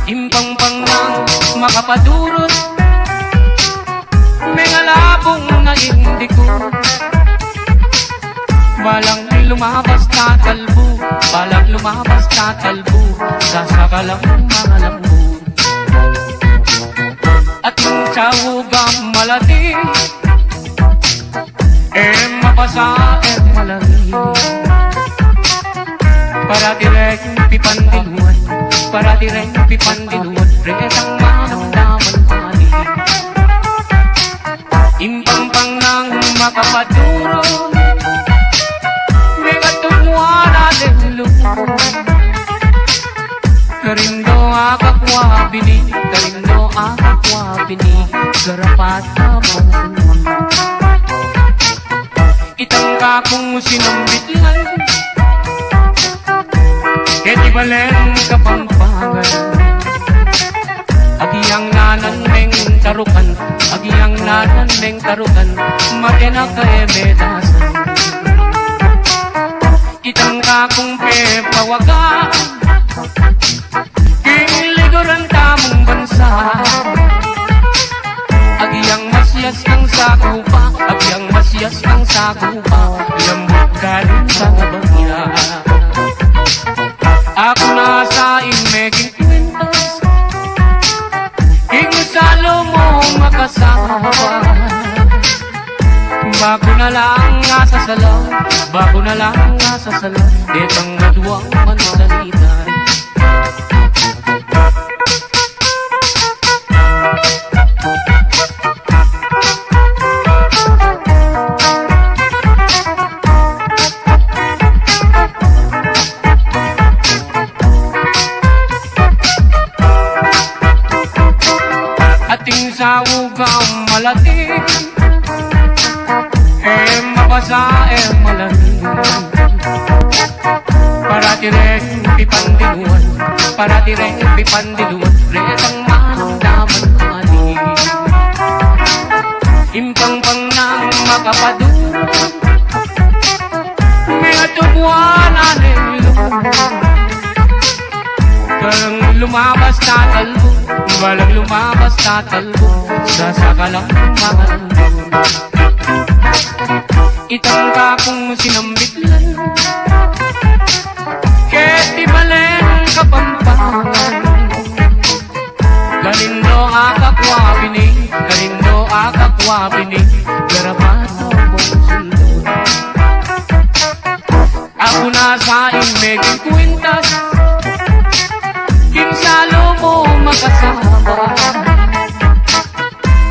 Impangpang nang makapadurut, mengalabung na indiku. Balang lumabas tatalbu, balang lumabas tatalbu, sasakalang mangalambu. At nung tiyawag ang malati, e mapasa, e malari. Parati reng pipandiluan, parati reng pipandiluan, retang manamdaman pani. Impangpang nang makapadurut, mengatumuan na lelu. Karindo akakwa bini, karindo akakwa bini, garapat na mangsunun. Itang kakung sinambit lang, keti balen Kapampangan. Agyang nanan meng tarukan, agyang nanan meng tarukan, mate na ka e metasan. Itang kakung pepawagan, king liguran tamung bansa. Agyang masias kang sakupa, agyang masias kang sakupa, lambut ka rin sa kabangya. Aku na sa ing meging kwintas, king salu mu makasaba. Baku na lang nga sasala, baku na lang nga sasala, detang maduang mansalita. Ating saugang malati, e mabasa, e malari. Parati reng pipandiluan, parati reng pipandiluan, retang manamdaman pani. Impangpang nang makapadurut, mengatumuan na lelu. Balang lumabas tatalbu, balang lumabas tatalbu, sasakalang mangalambu. Itang kakung sinambit lang, keti balen Kapampangan. Karindo akakwa bini, karindo akakwa bini, garapat na mangsunun. Aku na sa ing meging kwintas, king salu mu makasaba.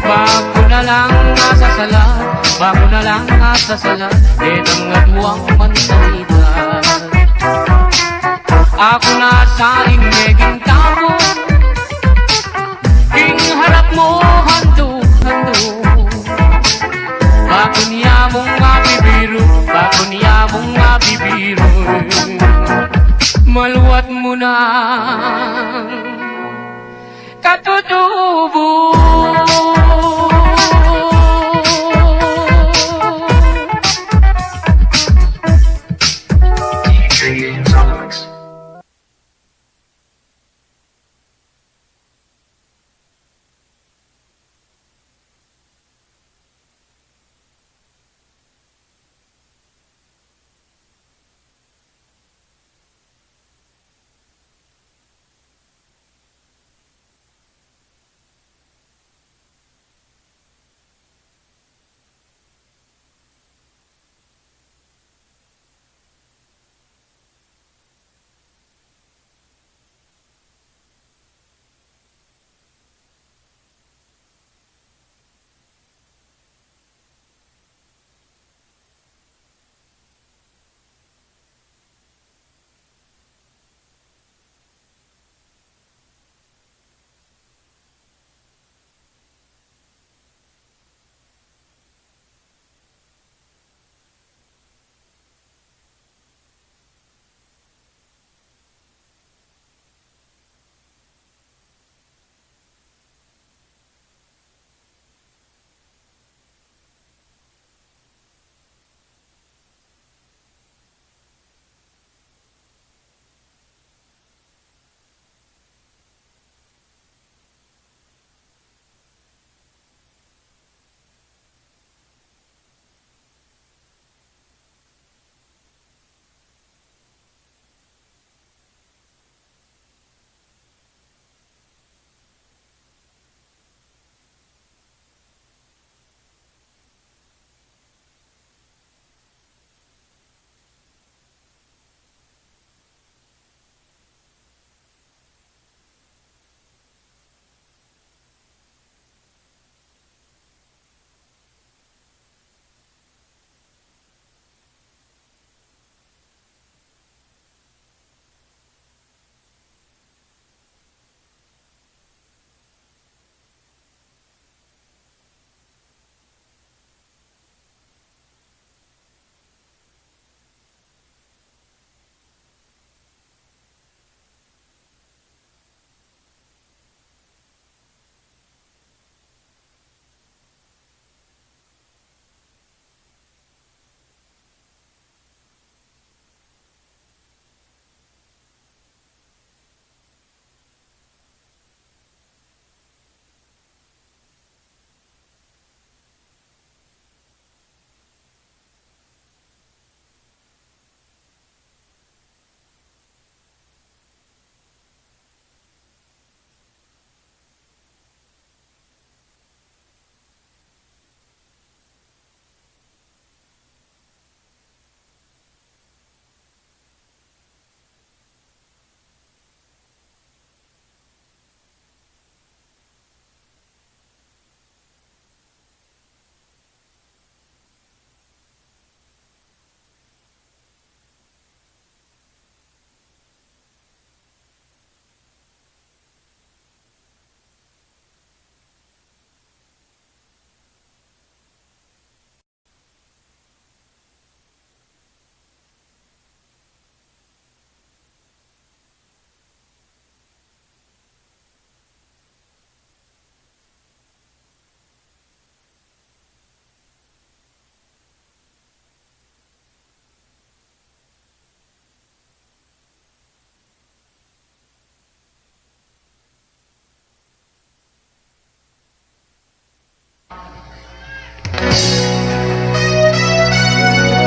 Baku na lang nga sasala, baku na lang nga sasala, detang maduang mansalita. Aku na sa ing meging tamu, king harap mu handuk-handuk. Baku niya mung mabibiru, baku niya mung mabibiru, maluat mu nang katutubu.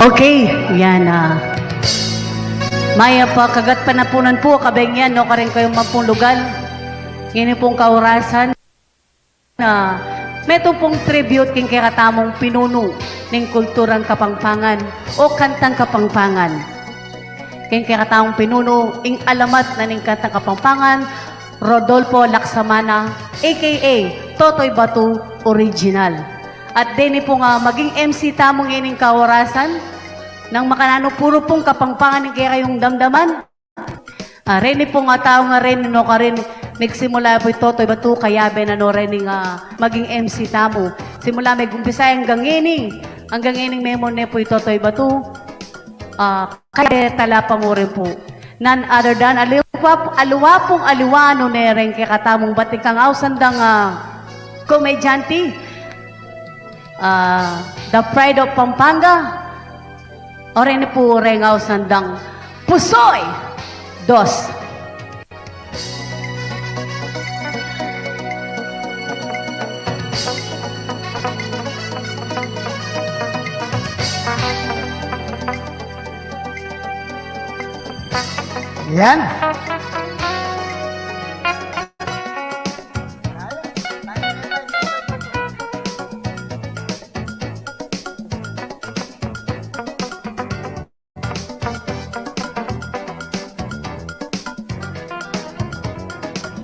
Okay, yan, ah. Mayap a kaganapan pu, kabeng yan, no, karing kayung mampung lugal. Ngeni pung kaurasan na metung pung tribute king kekatamung pinunu ning kulturang Kapampangan o kantang Kapampangan. King kekatamung pinunu, ing alamat na ning kantang Kapampangan, Rodolfo Laksamana, A K A Totoy Batu Original. At deni pung, ah, maging M C tamu ngening kaorasan, nang makananu puru pung Kapampangan ing kekayung damdaman. Ah, reni pung, ah, tau ngeni, no, karin, migsimula pu i Totoy Batu, kayabe na no reni, ah, maging M C tamu. Simula megumpisa anggang ngeni, anggang ngening memone pu i Totoy Batu. Ah, kayabe tala pa mu rin pu. None other than, aliwa, aliwa pung aliwa nune reng kekatamung batikang ausan dang, ah, komedyante, ah, the pride of Pampanga, o reni pu reng ausan dang Pusoy Dos. Yan.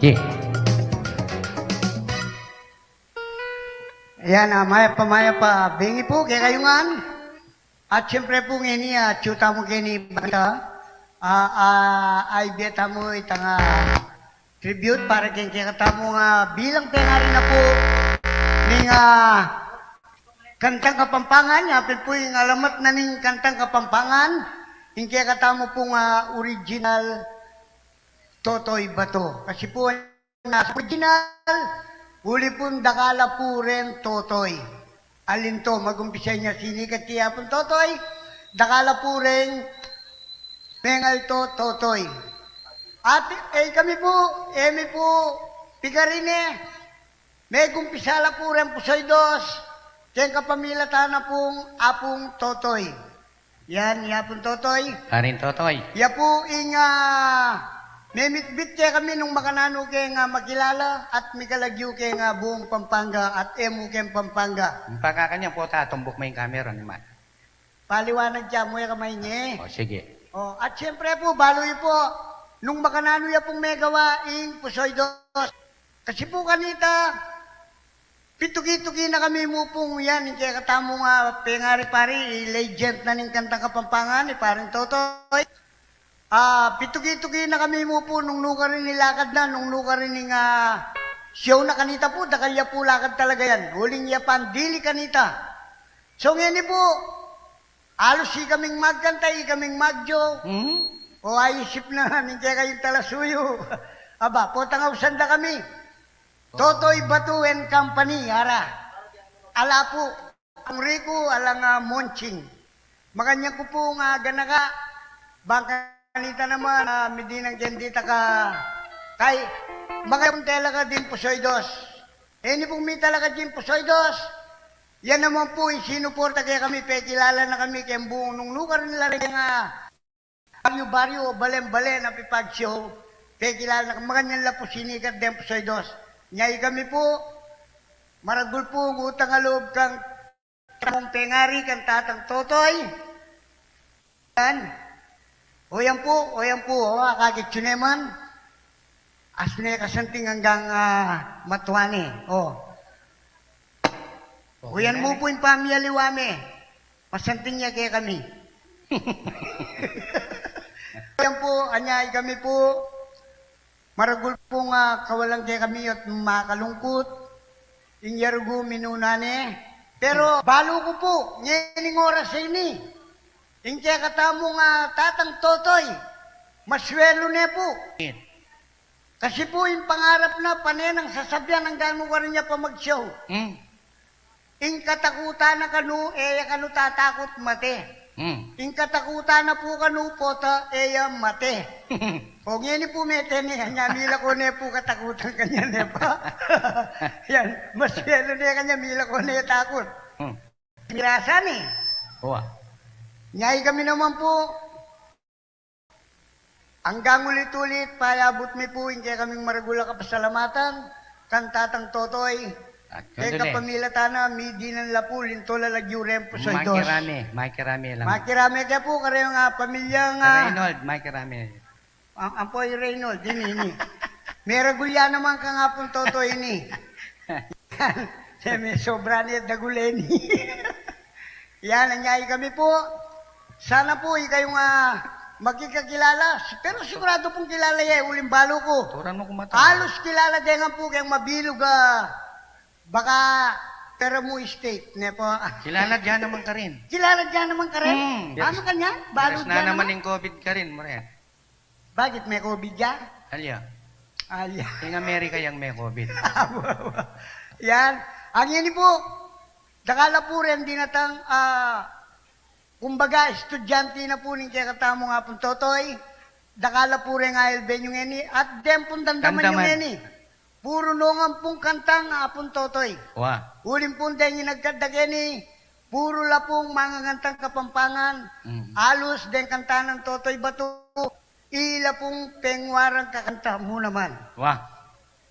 Ye. Yan, ah, mayap a, mayap a bengi pu kekayu ngan. At siyempre pu ngeni, ah, atyu tamu keni banta, ah, ah, aibie tamu itang, ah, tribute para keng kekatamung, ah, bilang pengari na pu ning, ah, kantang Kapampangan, yapin pu ing alamat na ning kantang Kapampangan, ing kekatamu pung, ah, original Totoy Batu. Kasi pu, na original, uli pung dakal a pu reng Totoy. Alinto, magumpisa ne sinikat ya pung Totoy, dakal a pu reng mengal to Totoy. At, eh, kami pu, e mi pu pikarine, megumpisa la pu reng Pusoy Dos, keng kapamilatan na pung Apung Totoy. Yan, ya pung Totoy. Karin Totoy. Ya pu ing, ah, memitbit kekami nung makananu keng, ah, makilala at mikalagyu keng, ah, buung Pampanga at e mu keng Pampanga. Pakakanyan pu, tatumbuk me ing kamera, ni man. Paliwanag ya mu, e ka mainge. O, sige. O, at siyempre pu, balu yu pu, nung makananu ya pung megawa ing Pusoy Dos. Kasi pu kanita, pituki-tuki na kami mu pung yan, ing kekatamung pengari pari, i legend na ning kantang Kapampangan, i Paring Totoy. Ah, pituki-tuki na kami mu pu, nung nukarin i lakad na, nung nukarin ing, ah, show na kanita pu, dakal ya pu lakad talaga yan. Uling ya pandili kanita. So, ngeni pu, alus ikaming magkanta, ikaming magjoke. Hmm? O, aisip na ning kekayung talasuyu. Aba, potang ausan da kami. Totoy Batu and Company, ara. Ala pu, Apung Riku, alang, ah, Monching. Makanyan ku pu nga ganaka, bang kanita naman, ah, midinang keng dita ka, kay, makayapun talaga ding Pusoy Dos. E ni pung mita talaga ding Pusoy Dos. Yan naman pu, ing sinuporta kekami, pekilala na kami keng buung nung nukarin la reng, ah, baryu-baryu o balen-balen a pipag-show, pekilala na, makanyan la pu sinikat deng Pusoy Dos. Nya ikami pu, maragul pung utang a loob kang tamung pengari, kang Tatang Totoy. Yan. O yan pu, o yan pu, o, akakit yu ne man. As ne kasanting anggang, ah, matua ne. O. O, yan mu pu ing pamialiwa me. Masanting ya kekami. Yan pu, anya ikami pu, maragul pung, ah, kawalan kekami at makalungkut. Ing yarugu minuna ne. Pero balu ku pu, ngening oras a ini, ing kekatamung, ah, Tatang Totoy, maswelu ne pu. Kasi pu, ing pangarap na, pane nang sasabian anggang nukarin ya pa mag-show. Hmm. Ing katakutan na kanu, e ya kanu tatakut, mate. Hmm. Ing katakutan na pu kanu, pota, e ya mate. O, ngeni pu, mete ne, anya mila ko ne pu katakutan kanya ne pa. Yan, maswelu ne kanya, mila ko ne takut. Hmm. Mirasa ne. Wa. Inya ikami naman pu, anggang ulit-ulit, payabut mi pu ing kekaming maragul a kapasalamatan kang Tatang Totoy. At keng kandule, kapamilatan na, midinan la pu, linto la lagyu reng pusoy dos. Makirame, makirame lang. Makirame ke pu kareng pamilya nga Reynold, makirame. Am-, ampo i Reynold, ini, ini. Meragul ya naman kang Apung Totoy ini. Yan, siya me sobra ne dagul ini. Yan, inya ikami pu. Sana pu, ikayu nga makikakilala. Pero siguradu pung kilala ye, uling balu ku. Turan mu kumata. Alus kilala de ngan pu keng mabilug a baka Peramu State, ne pu. Kilala de naman karin. Kilala de naman karin? Hmm. Anu kanyan? Balu de naman. Miras na naman ing COVID karin, Mare. Bakit, me-COVID ya? Alya. Alya. Ing Amerika yang me-COVID. Yan. Ang ini pu, dakal la pu reng dinatang, ah, kumbaga, estudyante na pu ning kekatamung Apung Totoy, dakal la pu reng ayal ben yu ngeni, at den pung damdaman yu ngeni. Puru nongan pung kantang Apung Totoy. Wa. Uling pung deng inagkat da keni, puru la pung mangangantang Kapampangan, mm, alus deng kanta nang Totoy Batu, ila pung pengwaran kakanta mu naman. Wa.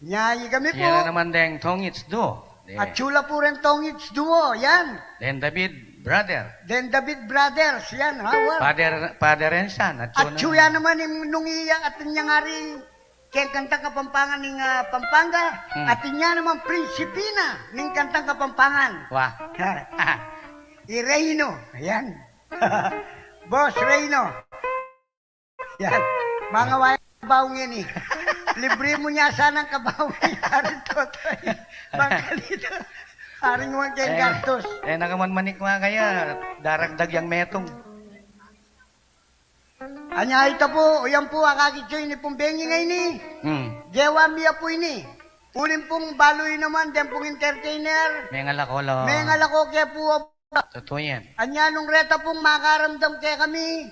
Nya ikami pu. Yan naman deng Tongits Duo. Atyu la pu reng Tongits Duo, yan. Deng David Brother. Deng David Brothers, yan, ha, wa. Father, Father and Son, atyu na. Atyu ya naman ing nung iya, atin yang ari keng kantang Kapampangan ning, ah, Pampanga, hmm, atin ya naman prinsipina ning kantang Kapampangan. Wa. I Reyno, yan. Boss Reyno. Yan. Mangaway kabau ngeni. Libre mu nya sanang kabau ngeni, Aring Totoy. Bang kanita, aring wang keng gastos. Eh, nakamanmanik wa kaya, daragdag yang metung. Anya ita pu, yan pu, akakit yu ini pung bengi ngeni. Hmm. Gewa mi ya pu ini. Uling pung balu yu naman, den pung entertainer. Mengalako la. Mengalako ke pu, o Tutu yan. Anya nung reta pung makaramdam kekami,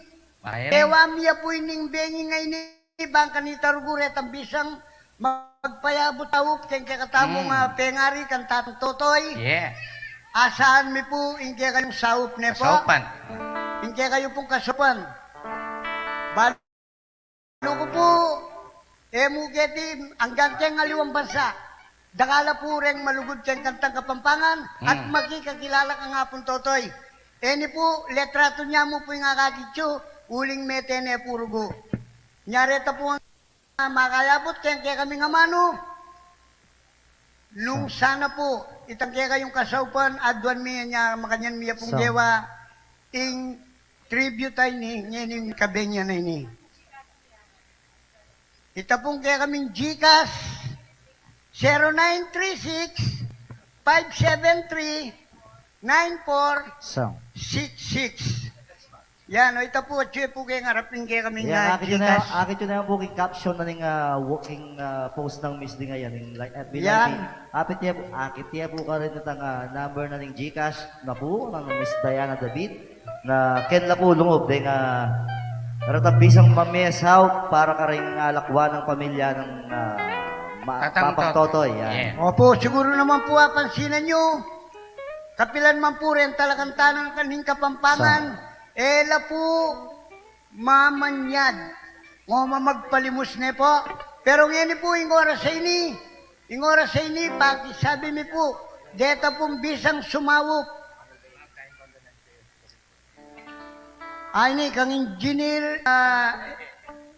gewa mi ya pu ining bengi ngeni, bang kanita rugu retang bisang magpayabut saup keng kekatamung, mm, ah, pengari kang Tatang Totoy. Yeah. Asahan mi pu ing kekayung saup, ne pu? Saupan. Ing kekayu pung kasaupan. Bal- Balu ku pu, e mu keti anggang keng aliwang bansa. Dakal la pu reng malugud keng kantang Kapampangan at, hmm, makikakilala kang Apung Totoy. E ni pu, litratu nya mu pu ing akakit yu, uling mete ne pu rugu. Nya reta pu ngan makayabut keng kekaming amanu. Nung sana pu, itang kekayung kasaupan, aduan mi nya, makanyan mi ya pung gewa ing tribute a ini, ngeni ing kabengi a ini. Ita pung kekaming GCash, zero nine three six, five seven three, nine four six six. Yan, o, ita pu, atyu pu keng arap ning kekaming, ah, akit yu na, GCash. Akit yu na pu king caption na ning, ah, wo-, king, ah, post nang Miss Ding a yan, ning, like, F B Live. Yan. Akit yu pu, akit yu pu karin itang, ah, number na ning GCash na pu, nang Miss Diana David, na ken la pu lungub deng, ah, retang bisang mamie saup para karing alakwan nang pamilya nang, ah, ma-, Tatang Papang Totoy. Totoy, yan. Yeah. Opu, siguru naman pu, apansinan yu, kapilan man pu reng talakanta nang kaning Kapampangan, e la pu mamanyad, o mamagpalimus, ne pu. Pero ngeni pu, ing oras a ini, ing oras a ini, pakisabi mi pu, deta pung bisang sumaup. Ay, ini kang Engineer, ah,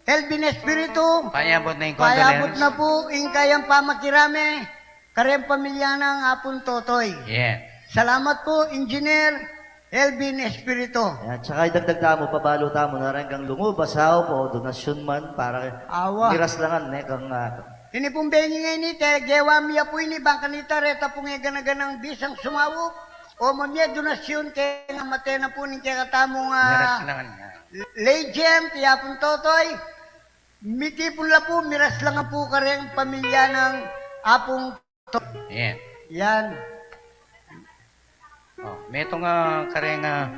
Elvin Espiritu. Payabut na ing condolence. Payabut na pu ing kayang pamakirame kareng pamilya nang Apung Totoy. Yeah. Salamat pu, Engineer Elvin Espiritu. At saka idagdag tamu, pabalu tamu na reng kang lungub a saup o donasyun man para miras la ngan, ne, kang, ah, ini pung bengi ngeni, te, gewa mi ya pu ini, bang kanita reta pung e gana-ganang bisang sumaup o mamie donasyun keng amanu na pu ning kekatamung, ah, miras la ngan, ah, legend, i Apung Totoy. Mitipun la pu, miras la ngan pu kareng pamilya nang Apung Totoy. Yeah. Yan. O, metung a kareng, ah,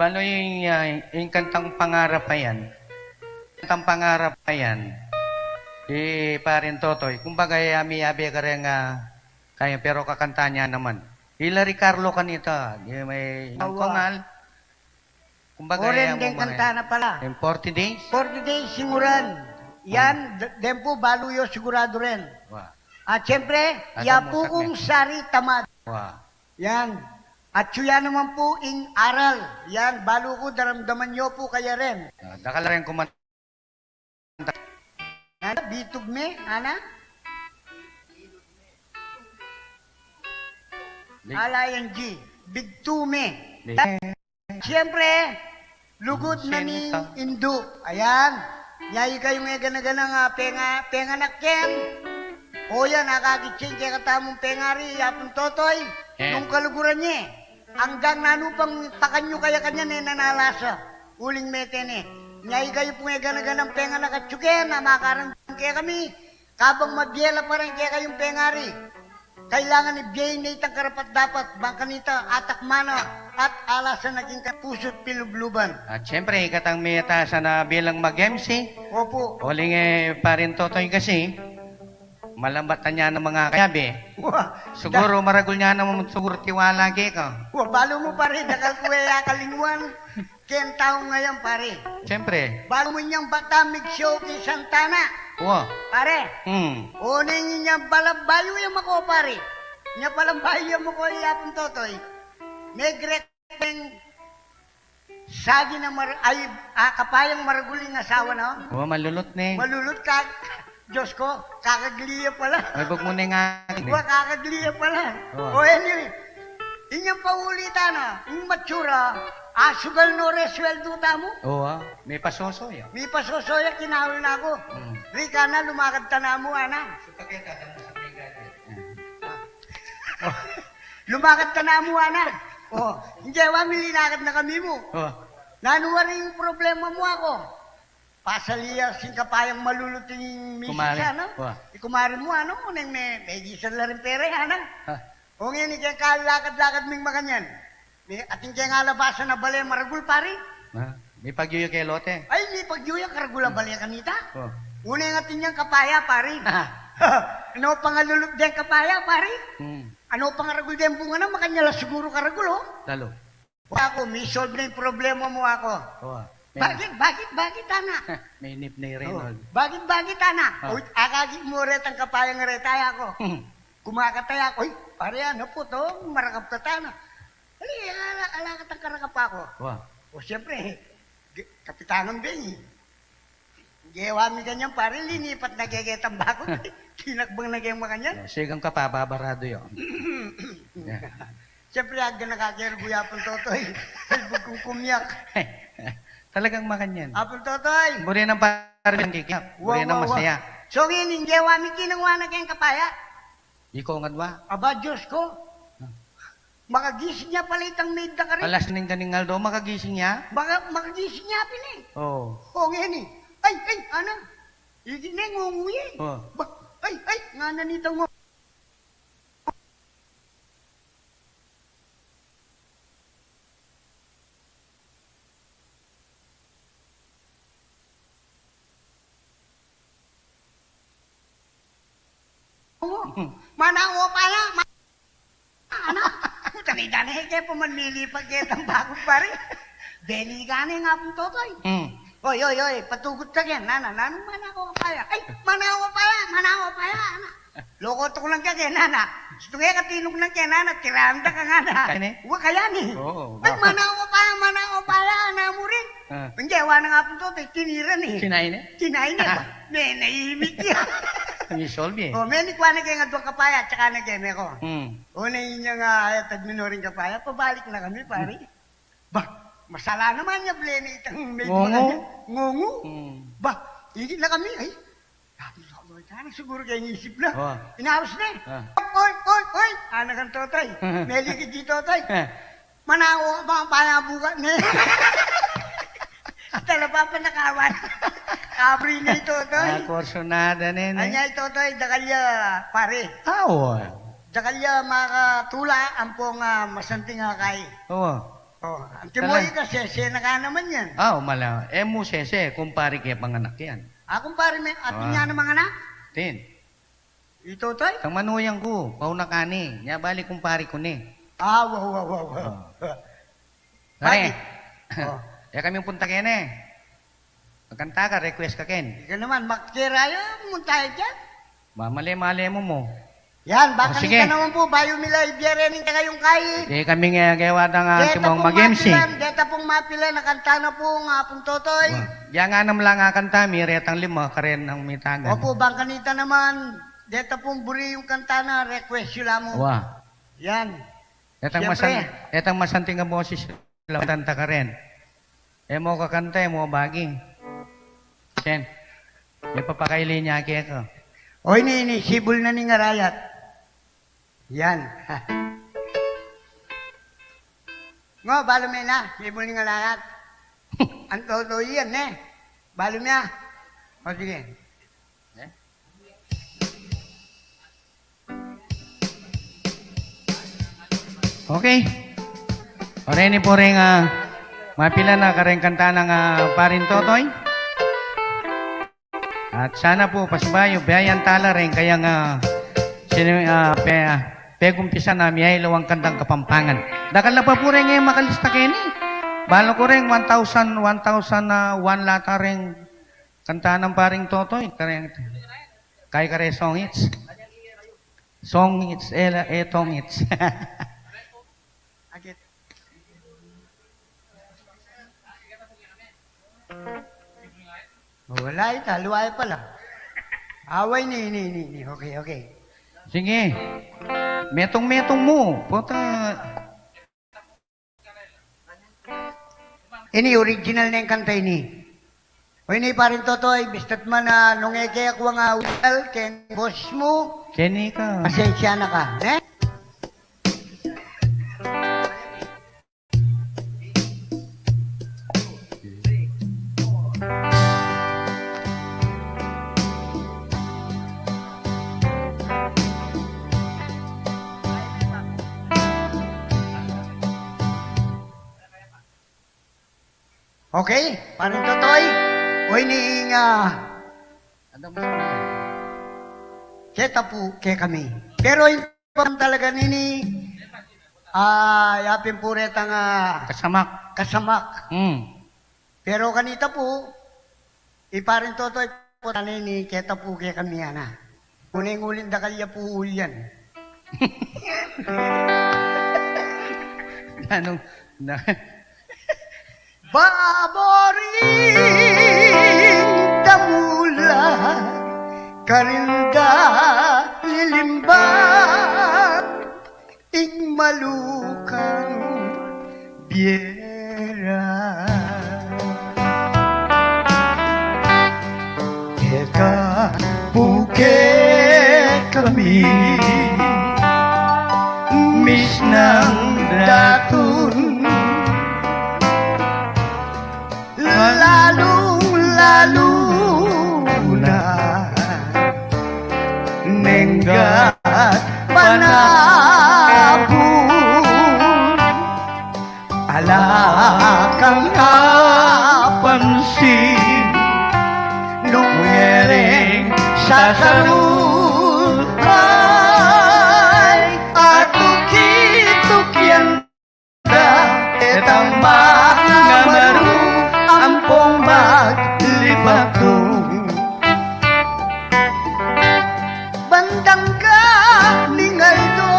banu ing, ah, ing kantang Pangarap a yan. Kantang Pangarap a yan. I Paring Totoy, kumbaga, e, ami abe kareng, ah, kaya, pero kakanta nya naman. Ila Ricarlo kanita, di me, awa, nang kongal. Kumbaga, o ren, ya deng kanta na pala. Yung forty days? Forty days, singuran. Yan, d-, den pu, balu yu siguradu ren. Wa. At siyempre, ya pu kung sari tamad. Wa. Yan. At suya naman pu ing aral. Yan, balu ku daramdaman yu pu kaya ren. Ah, dakal ren kuman- Ana, bitug me, ana? Lig- Ala yang G, bigtu me. Lig- Ta-, siyempre, lugud na ning indu. Ayan. Nya ikayung e gana-ganang, ah, penga-, penganak ken. O yan, akakit yen kekatamung pengari, Apung Totoy, eh, nung kaluguran ye. Anggang nanu pang pakan yu kaya kanyan e na nalasa. Uling mete ne. Nya ikayu pung e gana-ganang penganak at suken a makaranggung kekami, kabang mabie la pa rin kekayung pengari. Kailangan ibie ne itang karapat-dapat, bang kanita atakman na at alasan na king kapusu't pilubluban. At siyempre, ikatang meta sana bilang mag-M C. Opo. Uling e, Paring Totoy kasi, malambat na niya ng mga kayabe. Wa, siguro da- maragul niya naman siguro tiwala keka. Wa, balu mu, pare, dakal ku e ya kalingwan. Ken tau ngayan, pare. Siyempre. Balu mu inyang bata, migshow ki Santana. Wa. Pare. Hmm. O neng inya balambayu ya mako, pare. Inya balambayu ya mako, Apung Totoy. Negrek Deng sagi na mar-, ay, ah, kapayang maragul ing asawa na. O, malulut ne. Malulut ka, Diyos ko, kakagli ya pala. Ay, bag mu ne nga. Wa, kakagli ya pala. O. O, anyway. Inyang pauli tana, ing matsura, a, sugal no re sweldu tamu. O, a, mipasoso ya. Mipasoso ya, kinaul na ku. Hmm. Rika na, lumakad tana mu, ana. Lumakad tana mu, ana. O, ing gewa mi, linakad na kami mu. O. Nanu wari ing problema mu, ako? Pasal ya sing kapayang malulut ing misis, kumari, ana? O. I kumari mu, ana, neng me-, megisan la ring pera, ana? Ha. O, ngeni, keng kalakad-lakad ming makanyan. Atin keng alabasan a bale maragul, pari. Ha? Mipagyu ya keng lote? Ay, mipagyu ya, karagul a bale kanita. O. Una, ing atin yang kapaya, pari. Ano pang alulut deng kapaya, pari? Hmm. Ano pang aragul deng bunga na, makanyan la siguru karagul, o. Lalu? Wa ku, mi-solve na ing problema mu, ako. O. Bakit, bakit, bakit, ana? Minip na i Reynold. O. Bakit, bakit, ana? O. O, akagi mu retang kapayang reta, ako. Hmm. Kumakataya ku, "Uy, pari, ana pu to, marakap ka tana." Ali, ala, ala katang karakap, ako. Wa. O, siyempre, ge-, kapitangan bengi. Gewa mi kanyan, pari, linipat na keke tambakut. Tinakbang na keng makanyan. O, sigang ka pa, babarado yu. Ya. Siyempre, agda na kakeruguyapun, Totoy. Ay, bukung kumyak. Talagang makanyan. Apun Totoy. Buri nang pari, kikiyak. Wa, buri nang wa, wa. Masaya. So, ngeni, gewa mi, kinangwa na keng kapaya. Iko ngan wa. Aba, Diyos ko. Ha? Makagising ya pala itang maid da karin. Alas neng kaning aldo, makagising ya? Maka-, makagising ya pin e. O. O, ngeni. Ay, ay, ana. Igi ne, ngungu ye. O. Ba, ay, ay, ngana nitang ngu- Manang o paya, ma-, ana, puta ni dane, ke pa man mili pa ke tambakut, pari. Beli ka ne nga pung Totoy. Hmm. Oy, oy, oy, patugut ka ken, nana, nanu manang o paya. Ay, manang o paya, manang o paya, ana. Loko tuknang ka ken nana. Situ nge ka tinuknang ken nana, tiranda ka ngana. Kaya ne? Wa, kaya ne. Oo, ay, bakit? Manang o paya, manang o paya, ana mu rin. Ah. Ing gewa na nga pung Totoy, tinira ne. Kinain ne? Kinain ne. Ah. Menaimik ya. Ang isolbi e. O, menikwa na ke nga duang kapaya, tsaka na ke meko. Hmm. O, na inya nga, ay, tagminoring kapaya, pabalik na kami, pari. Ba, masala naman ya, bale ne itang maid. Ngungu. Makanyan. Ngungu. Hmm. Ba, igi na kami, ay. Sabi, "Totoy, sana siguro kaya ing isip na." O. Inarus ne. Ah. "Oy, oy, oy!" Ana kang Totoy. Meli ka di, Totoy. Eh. "Manang o ka paya buka ne." Tala papanakawan. Kabri ne i Totoy. Ah, kursunada ne, ne? Anya i Totoy, dakal ya, pari. Ah, o. Dakal ya makatula ampong, ah, masanting a kai. O. O, ang timoy ka, sese na ka naman yan. Ah, o, mala. E mu sese, kumpari ke panganak yan. Ah, kumpari me, atin ya namang anak? Tin. I Totoy? Tang manuyang ku, pauna ka ne. Nya bali kumpari ku ne. Ah, wa, wa, wa, wa. O. Pare. Bakit? O. E kami punta kene. Magkanta ka, request ka ken. Ika naman, makikirayo, munta ya dyan. Mamale-male mu mu. Yan, o, baka sige. Kanita naman pu, bayu mi la ibie reng kayung kai. E kami nga, kaya wada nga, deta pung mag-M C. Mapilan, deta pung mapilan a kanta na pu, nga pung Totoy. Wa. Diya nga naman la nga kanta mi, retang lima, karen ang mitagan. Opu, bang kanita naman, deta pung buri yung kanta na, request yu la mu. Wa. Yan. Etang siyempre. Masan-, etang masanting a boses, lawan ta karen. E mu kakanta, e mu bagi. Sen, mipapakaili na keka. O, ini, ini, sibul na ning arayat. Yan. Ngo, balu me na, sibul ning arayat. Anto to yan, e. Balu me na. O, sige. Okay. O, reni pu reng, ah, mapilan a kareng kanta nang, ah, parin Totoy. At sana pu, pasibayu, biayan tala reng kayang, ah, sini-, ah, pe-, ah, pegumpisan a miailawang kantang Kapampangan. Dakal na pa pu reng, e, makalista keni. Balu ku reng one thousand, one thousand, ah, one lata reng kanta nang paring Totoy, kareng, kay kare song hits. Song hits, e la, e tong hits. Agit. Wala ita, luwaya pala. Away ni, ni, ni, ni. Okay, okay. Sige. Metung-metung mu. Puta. Ini original neng kanta ini. O ini, parin Totoy, bista't man, ah, nung e ke aku, ah, original keng boses mu. Keni ka. Pasensya na ka, ne? Okay, parin Totoy. O ini nga. Keta pu kekami. Pero ing talaga nini, ah, yapin pu retang, ah, kasamak. Kasamak. Hmm. Pero kanita pu, i parin Totoy pu, nini, keta pu kekami, ana. Kuneng ulin dakal ya pu ulian. Nanung, na, Baboring damula, karin da lilimbang ing malukang biera. Keka pu kekami, misnang datun, lalung-lalu na nenggat panabun. Ala kang apansin nung e reng sasarul, ay, atukit-tukyan da, e tamang a maru ampong maglipatung. Bandang ga ning aldo,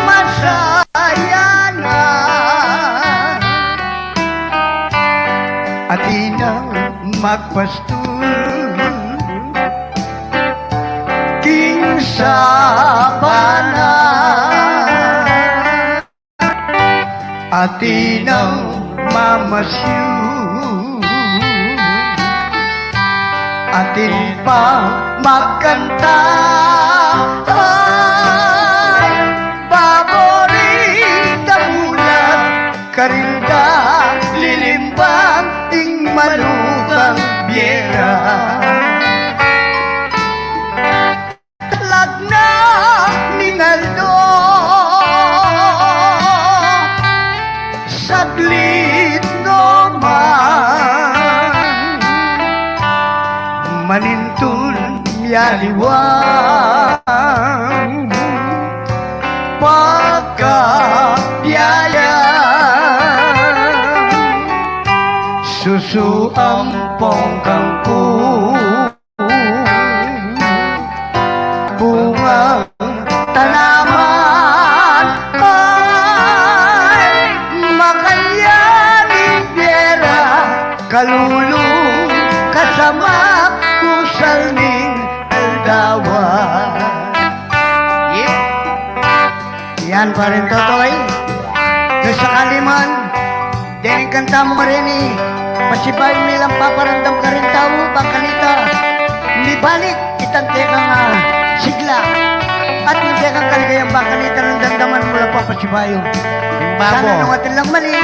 masaya na. Atin nang magpastul king sabana. Atin nang mamasyu, atin pang magkanta. Ay, baboring damula, karin da lilimbang ing malukang biera. Lagna ning aldo, saglit no man, manintun mialiwang pagka biaya. Suampong kangkung, bungang tanaman, ay makanyan ing bie da, kalulung kasamak, busal ning aldawan. Yep. Yan, Paring Totoy. Nung sakali man, dening kanta mung reni, pasibayu mi lang paparamdam karing tau, bang kanita mibalik itang kekang, ah, sigla at ing kekang kaligayan, bang kanita nang damdaman mu lang pa pasibayu. Ing babo. Sana nung atin lang mali,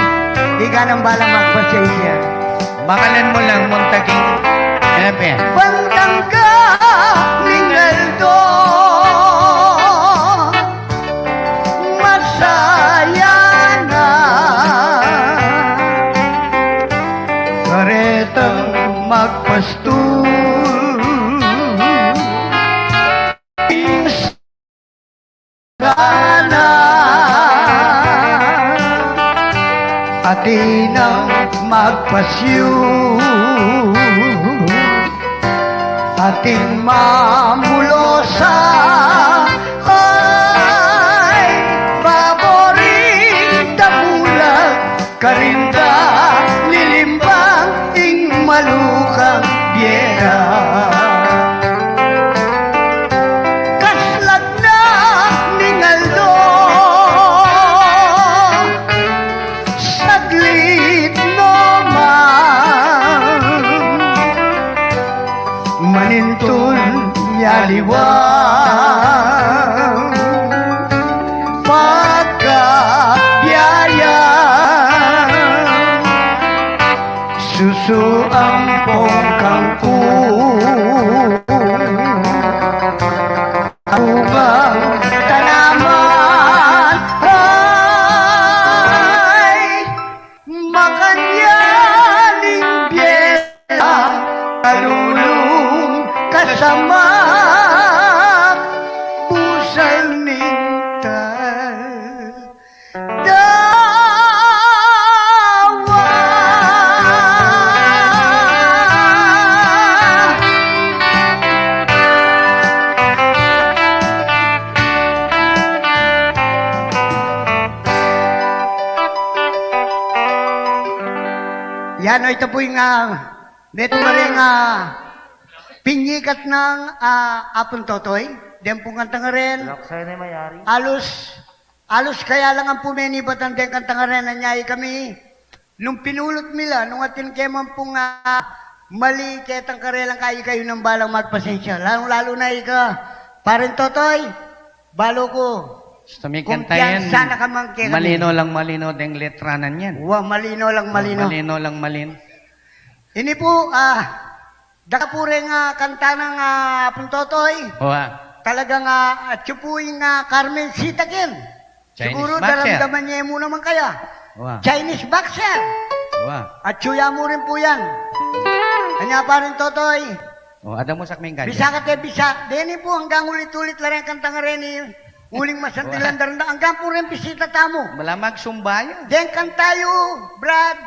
di ka nang balang magpasensya. Bakalan mu lang munta king F M. Bantang ka ning aldo, masaya na karetang magpastul. Sana atin nang magpasyu, atin mamulosa, ay, paboring damulag karin da lilimbang ing malukang bie da. Kaslag na ning aldo, saglit no man manintun ya liwang pagkabiayan. Susu ampong kangkung, bungang tanaman, ay makanyan ing bie da, kalulung kasamak, busal ning aldawan. Yan, o, ita pu ing, ah, metung kareng, ah, pinyikat nang, ah, Apung Totoy. Deng pung kantang ngaren, alus, alus kaya lang ampong menibatan deng kantang ngaren, anya ikami, nung pinulut mi la, nung atin ke man pung, ah, mali ketang karelang, kayi kayu nang balang magpasensya. Lalung-lalu na ika, Paring Totoy, balu ku, kumpiyansa na ka man kekami. Malino lang malino deng letra na niyan. Wa, malino lang malino. Malino lang malino. Ini pu, ah, daka pu reng, ah, kanta nang, ah, Apung Totoy. Wa. Talagang, ah, atyu pu ing, ah, Carmencita ken. Siguru daramdaman ye mu naman kaya. Wa. Chinese boxer. Wa. Atyu ya mu rin pu yan. Anya, Paring Totoy, o, ada mu sak minggan. Bisa kate bisa. Deni pu, anggang ulit-ulit la reng kantang reni, uling masanting la daramdaman. Anggang pu reng bisita tamu. Mala magsumba ya. Deng kanta yu, Brad.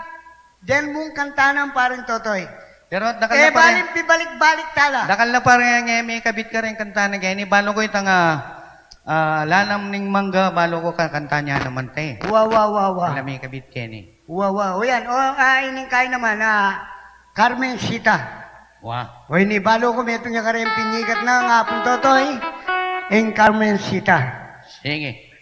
Deng mung kanta nang Paring Totoy. Pero dakal na pa rin, baling pibalik-balik tala. Dakal na pa rin e mikabit kareng kanta na keni, balu ku itang, ah, ah, Lanam ning Mangga, balu ku kakanta niya naman te. Wa, wa, wa, wa. Ala mikabit keni. Wa, wa. O yan. O, ah, ining kaya naman, ah, Carmencita. Wa. O ini, balu ku metung ya kareng pinyikat nang Apung Totoy, ing Carmencita. Sige.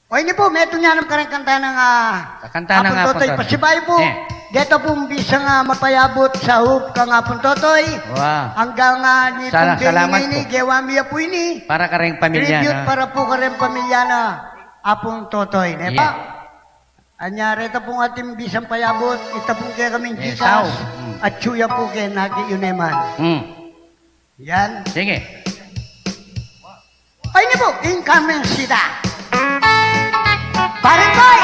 O ini pu, metung ya naman kareng kanta nang, ah, Apung Totoy. Pasibayu pu, deta pung bisang, ah, mapayabut saup kang Apung Totoy. Wa. Anggang, ah, ini pung bending ini, gewa mi ya pu ini para kareng pamilya na. Tribute para pu kareng pamilya na Apung Totoy, ne pa? Anya reta pung atin bisang payabut, ita pung kekaming GCash, atyu ya pu keni, yu ne man. Yan. Sige. Ay, ini pu, ing Carmencita. Paring Toy!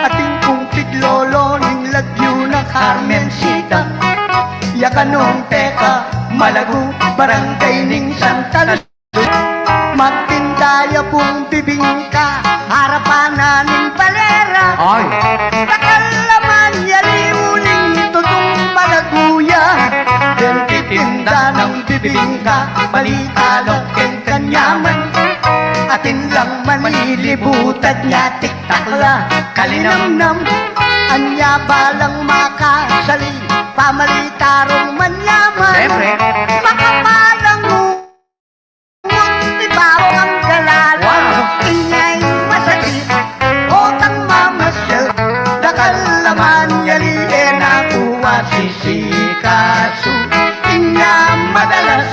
Atin kung piglolo ning lagyu na Carmencita. Ya kanung teka Malagu, barangay ning Santa Lu-, magtinda ya pung bibingka, harap Ing kabalita la king kanyaman, atin lang manilibutad nya, tiktak la kalinamnam. Anya balang makasali, pamalita rung manyaman. Siyempre. Makapalang ngut, ibawa ang galala. Wow. Inya'y masakit, o tang mamasyal, dakal naman yali, e na ku asisikasu. Inya madalas,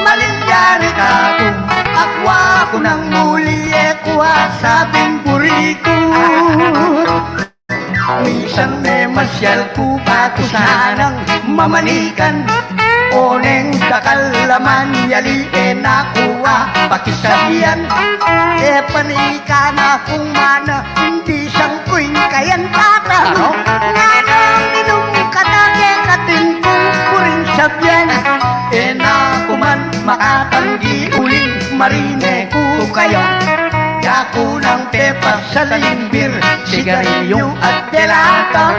malilyari kaku, akwa ku nang muli, e ku asabing buri ku. Minsan memasyal ku, bako sanang mamanikan. Oneng dakal naman yali, e na ku apakisabian. E panikan aku mana, ing bisang ku ing kayang tatang. Ano? Nanung inum kata kekatin kung buring sabian. E na ku man makatanggi uling marine ku kaya. Yaku nang pepasalimbir, sigarilyu at delata.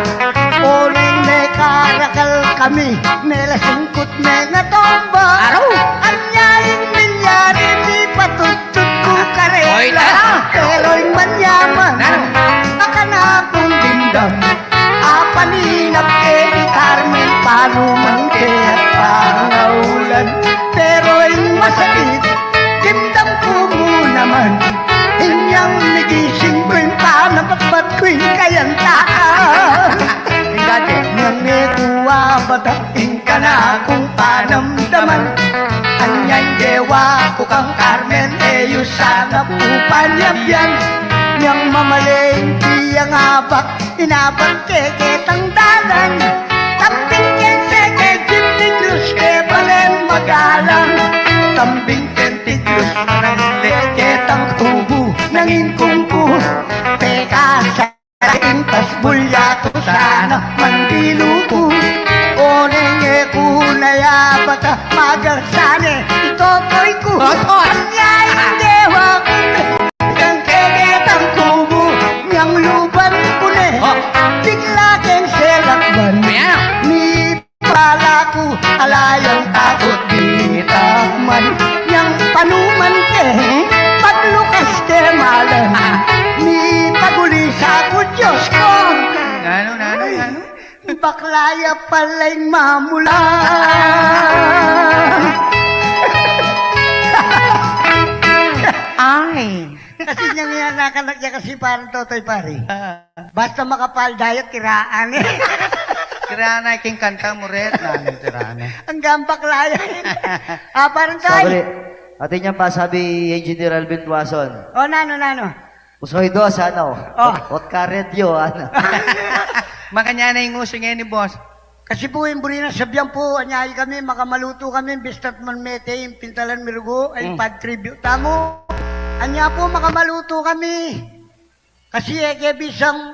Oneng mekarakal kami, melasingkut mengatomba. Aru! Anya ing milyari, mipatudtud ku karela. Oy, ta! Pero ing manyaman, nanu? Akanakung dimdam. Apaninap ke ni Carmen, panuman ke at pangaulan. Pero ing masakit, dimdam ku mu naman. Inyang migising ku ing panapatpat ku ing kayang tatang. Ing dati. Nang e ku abata ing kanakung panamdaman. Anyang gewa ku kang Carmen, e yu sana pu panyabyan. Nyang mamale ing tiang abak, inabat ke ketang dalan. Tambing ken seke, jimniglus ke balen magalang. Tambing ken tiglus, manangle ketang kubu, nangin kung ku pekasa. Intas bulya ku sana mandilu ku. Oneng e ku na yabata, magal sane i totoy ku. Totoy. Anya ing gewa ku, kang keketang kubu, nyang luban ku ne. Oh. Bigla keng selakban. Ayan. Ni pala ku, ala yang takut ditakman. Nyang panuman ke, hmm? Paglukas ke malam. Ah. Ni pagulisa ku, Diyos ko. Nanu, nanu, nanu? Bakla ya pala ing mamula. Ay. Kasi nyang yan, nakanak ya kasi parang Totoy, pari. Ah. Basta makapal dayat, tiraan e. Tiraan e, king kanta mu ret, nanu tiraan e. Anggang bakla ya. Ah, parang Toy. Sabali. Atin yang pasabi Engineer Alvin Duason. O, nanu, nanu? Usoy do, sana, o. O. Ot, ot karet yo, ano. Makanyan na ing uso ngeni, boss. Kasi pu, ing buri nang sabian pu, anya kami, makamalutu kami, bista't man mete ing pintalan mi rugu, ay, hmm, pag-tribute tamu. Anya pu, makamalutu kami. Kasi e ke bisang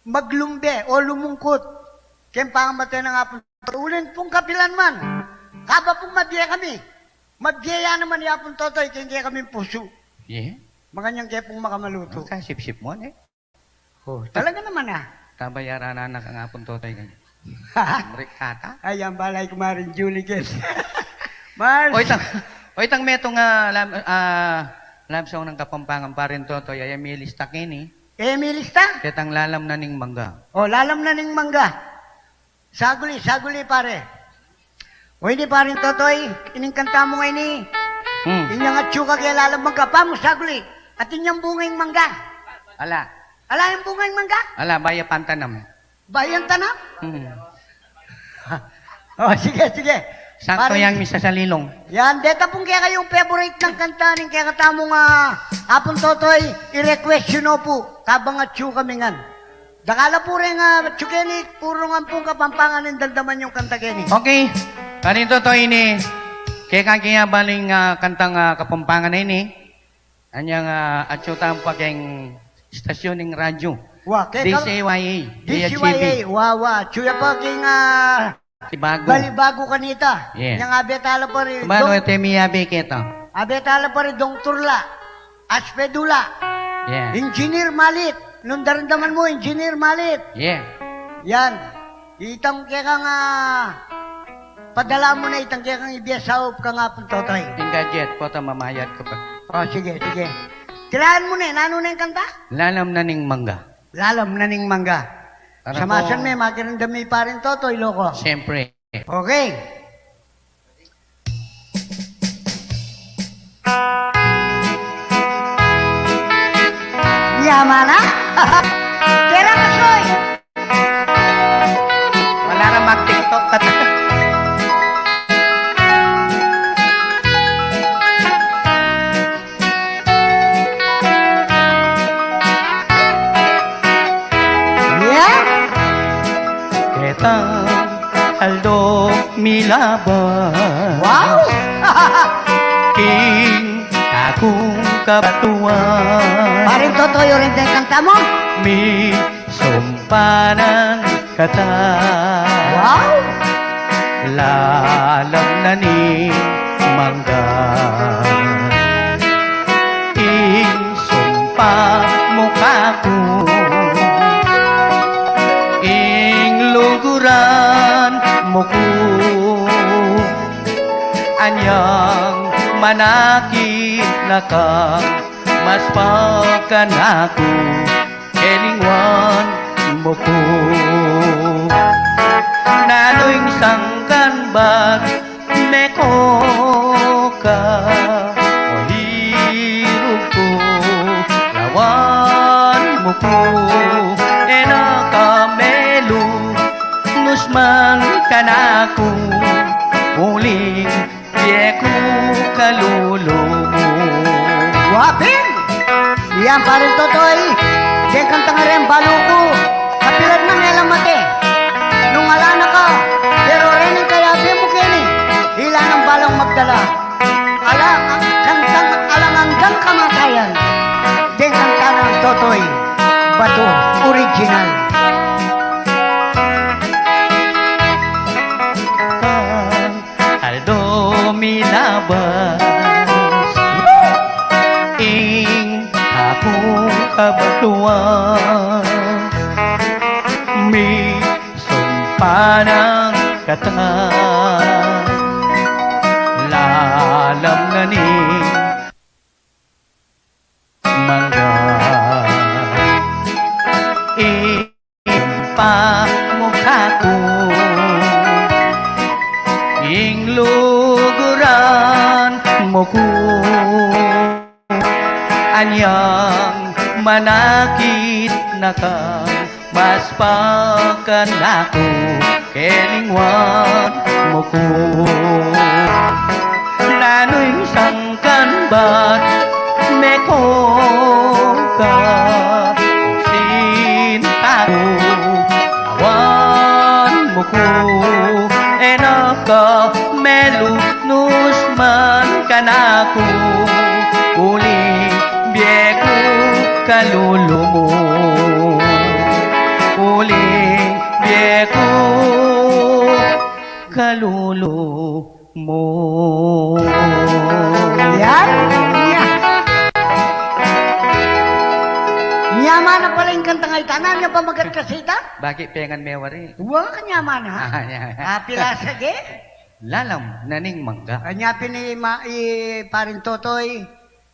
maglumbe o lumungkut keng pangamate nang Apung Totoy. Uling pung kapilan man. Kaba pung mabie kami. Mabie ya naman i Apung Totoy keng kekaming pusu. Ye? Makanyan ke pung makamalutu. Kasipsip mu ne. O, talaga naman, a. Tabayaran na kang Apung Totoy kanya. Mari kata? Ay, yang balay ku maring Julie Guest. Mas. O, itang, o, itang metung, a, lam-, a, love song nang Kapampangan, parin Totoy, ay, milista keni. E, milista? Ketang Lalam na ning Mangga. O, Lalam na ning Mangga. Saguli, saguli, pare. O, ini, paring Totoy, ining kanta mu ngeni. Hmm. Inyang atsu ka keng Lalam Mangga, pamu saguli. At inyang bunga ing mangga. Ala. Ala yang bunga ing mangga? Ala, baya pantanam. Baya yang tanam? Hmm. O, sige, sige. Sakto. Paring yang misasalilong. Yan, deta pung kekayung favorite nang kanta ning kekatamung, a, Apung Totoy, i-request yu no pu. Kabang atsu kami ngan. Dakal a pu reng, a, atsu keni, kurung ampong Kapampangan ing damdaman yung kanta keni. Okay. Parin Totoy, ini, keka ke ya baling, a, kantang, a, Kapampangan ini. Anyang, a, atsu tamu pa keng istasyun ning radyu. Wa, keka D C Y A, D C Y A, D H G B. Wa, wa, atsu ya pa keng, a, Balibago. Balibago kanita. Yeah. Nyang abe tala pa ri Kumano Dong, ete mi abe keta? Abe tala pa ri Dong Turla, Aspedula. Yeah. Engineer Malit. Nung daramdaman mu, Engineer Malit. Yeah. Yan. Itang kekang, a, Padala mu na itang kekang ibie saup kang Apung Totoy. Ing gadget, pota mamayad ka pa. O, sige, sige. Kilain mu ne, nanu ne ing kanta? Lalam na ning mangga. Lalam na ning mangga. Para samasan me, makiramdam mi Paring Totoy, loko. Siyempre. Okay. Yaman na? Kailan ka, Soy? Wala na mag-TikTok ka. Yeah? Ketang aldo milabas. Wow! King akung kabatuan. Paring Totoy, rin din kanta mo? Mi sumpa nang kata. Wow! Lalam na ning mangga. Ing sumpa mu kaku. Ing luguran mu ku. Anyang manakit na ka, mas pa kanaku. Kelingwan mu ku. Nanu ing sangkan bat meko ka, o hirug ku, lawan mu ku, e na ka melu, nusman kanaku, uling bie ku kalulu mu. Wapin! Yan, Paring Totoy, deng kantang areng balu ku, kapilan nang e la mate. Nung ala na ka, pero reng kayabe mu keni, ila nang balang magdala. Ala, kantang alang anggang kamatayan, deng kanta nang Totoy Batu, original. Aldo milabas ing aku kabatuan, misumpa nang kata lalam na ning mangga. Ing pamuka ku, ing luguran mu ku, anyang manakit na ka, mas pa kanaku, kelingwan mu ku. Nanu ing sangkan bat meko ka, sinta ku, lawan mu ku, e na ka melu, nusman kanaku, uling bie ku kalulu mu, uling bie ku kalulu mu. Yan. Nya. Nyamana pala ing kantang a ita, nanu ya pamagat kasi ita? Baki pengan me wari. Wa, nyamana. Ah, nya. Ah, pila sa ge? Lalam na ning mangga. Kanya pin i ma-, i Paring Totoy,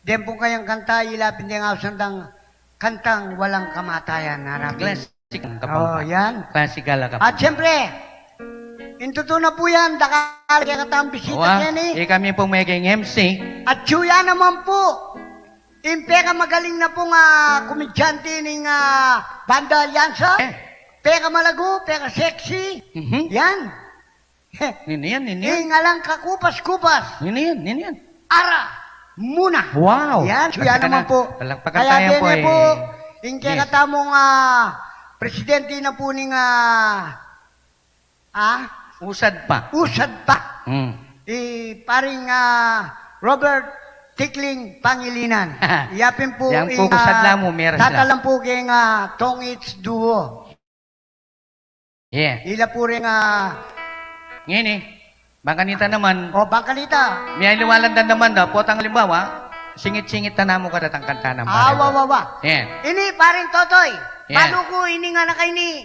deng pung kayang kanta, ila pin deng ausan dang kantang walang kamatayan, harap. Classic ang Kapampangan. Oh, yan. Classical ang Kapampangan. At siyempre, ing tutu na pu yan, dakal kekatang bisita keni. Wa, e kami pung meging M C. At siya naman pu, ing pekamagaling na pung, ah, komedyante ning, ah, Banda Alianza. Eh. Pekamalagu, peka-sexy. Mhm. Yan. Nini yan, nini yan? Ing alang kakupas-kupas. Nini yan, nini yan? Ara muna. Wow. Yan, siya naman pu. Palakpakan tayo po, eh. Kaya dene pu, ing kekatamung, ah, presidente na pu ning, ah, ah? Usad pa. Usad pa. Hmm. I Paring, ah, Robert Tikling Pangilinan. Yapin pu, yang ing, kukusad ah, la mu, meras la. Tatalan pu keng, ah, Tong It's Duo. Yeah. Ila pu ring, ah, ngeni, bang kanita naman. O, bang kanita. Miyaliwalan da naman da, potang alimbawa, singit-singit ta namu karetang kanta nang pare. Ah, wa, wa, wa. Yeah. Ini, Paring Totoy. Yeah. Balu ku, ini nga na ka ini.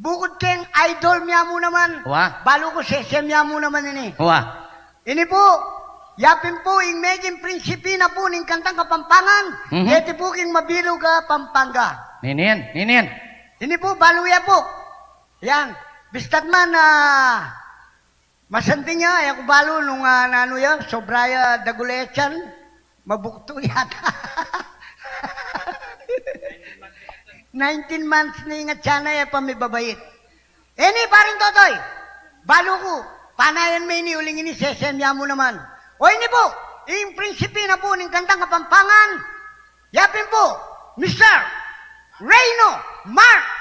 Bukut keng idol mi mu naman. Wa. Balu ku sese mi mu naman ini. Wa. Ini pu, yapin pu ing meging prinsipi na pu ning kantang Kapampangan, Mhm. Keti pu king mabilug a Pampanga. Ninin, ninin. Ini pu, balu ya pu. Yan. Bista't man, ah, masanting ya, e ku balu nung, ah, nanu ya, sobra ya dagul a tiyan, mabuktu yata. Nineteen months ne ing atyan na, e pa mibabait. Ini, paring Totoy, balu ku, panayan me ini, uling ini sese mi mu naman. O ini pu, ing prinsipi na pu ning kantang Kapampangan, yapin pu, Mister Reyno Mark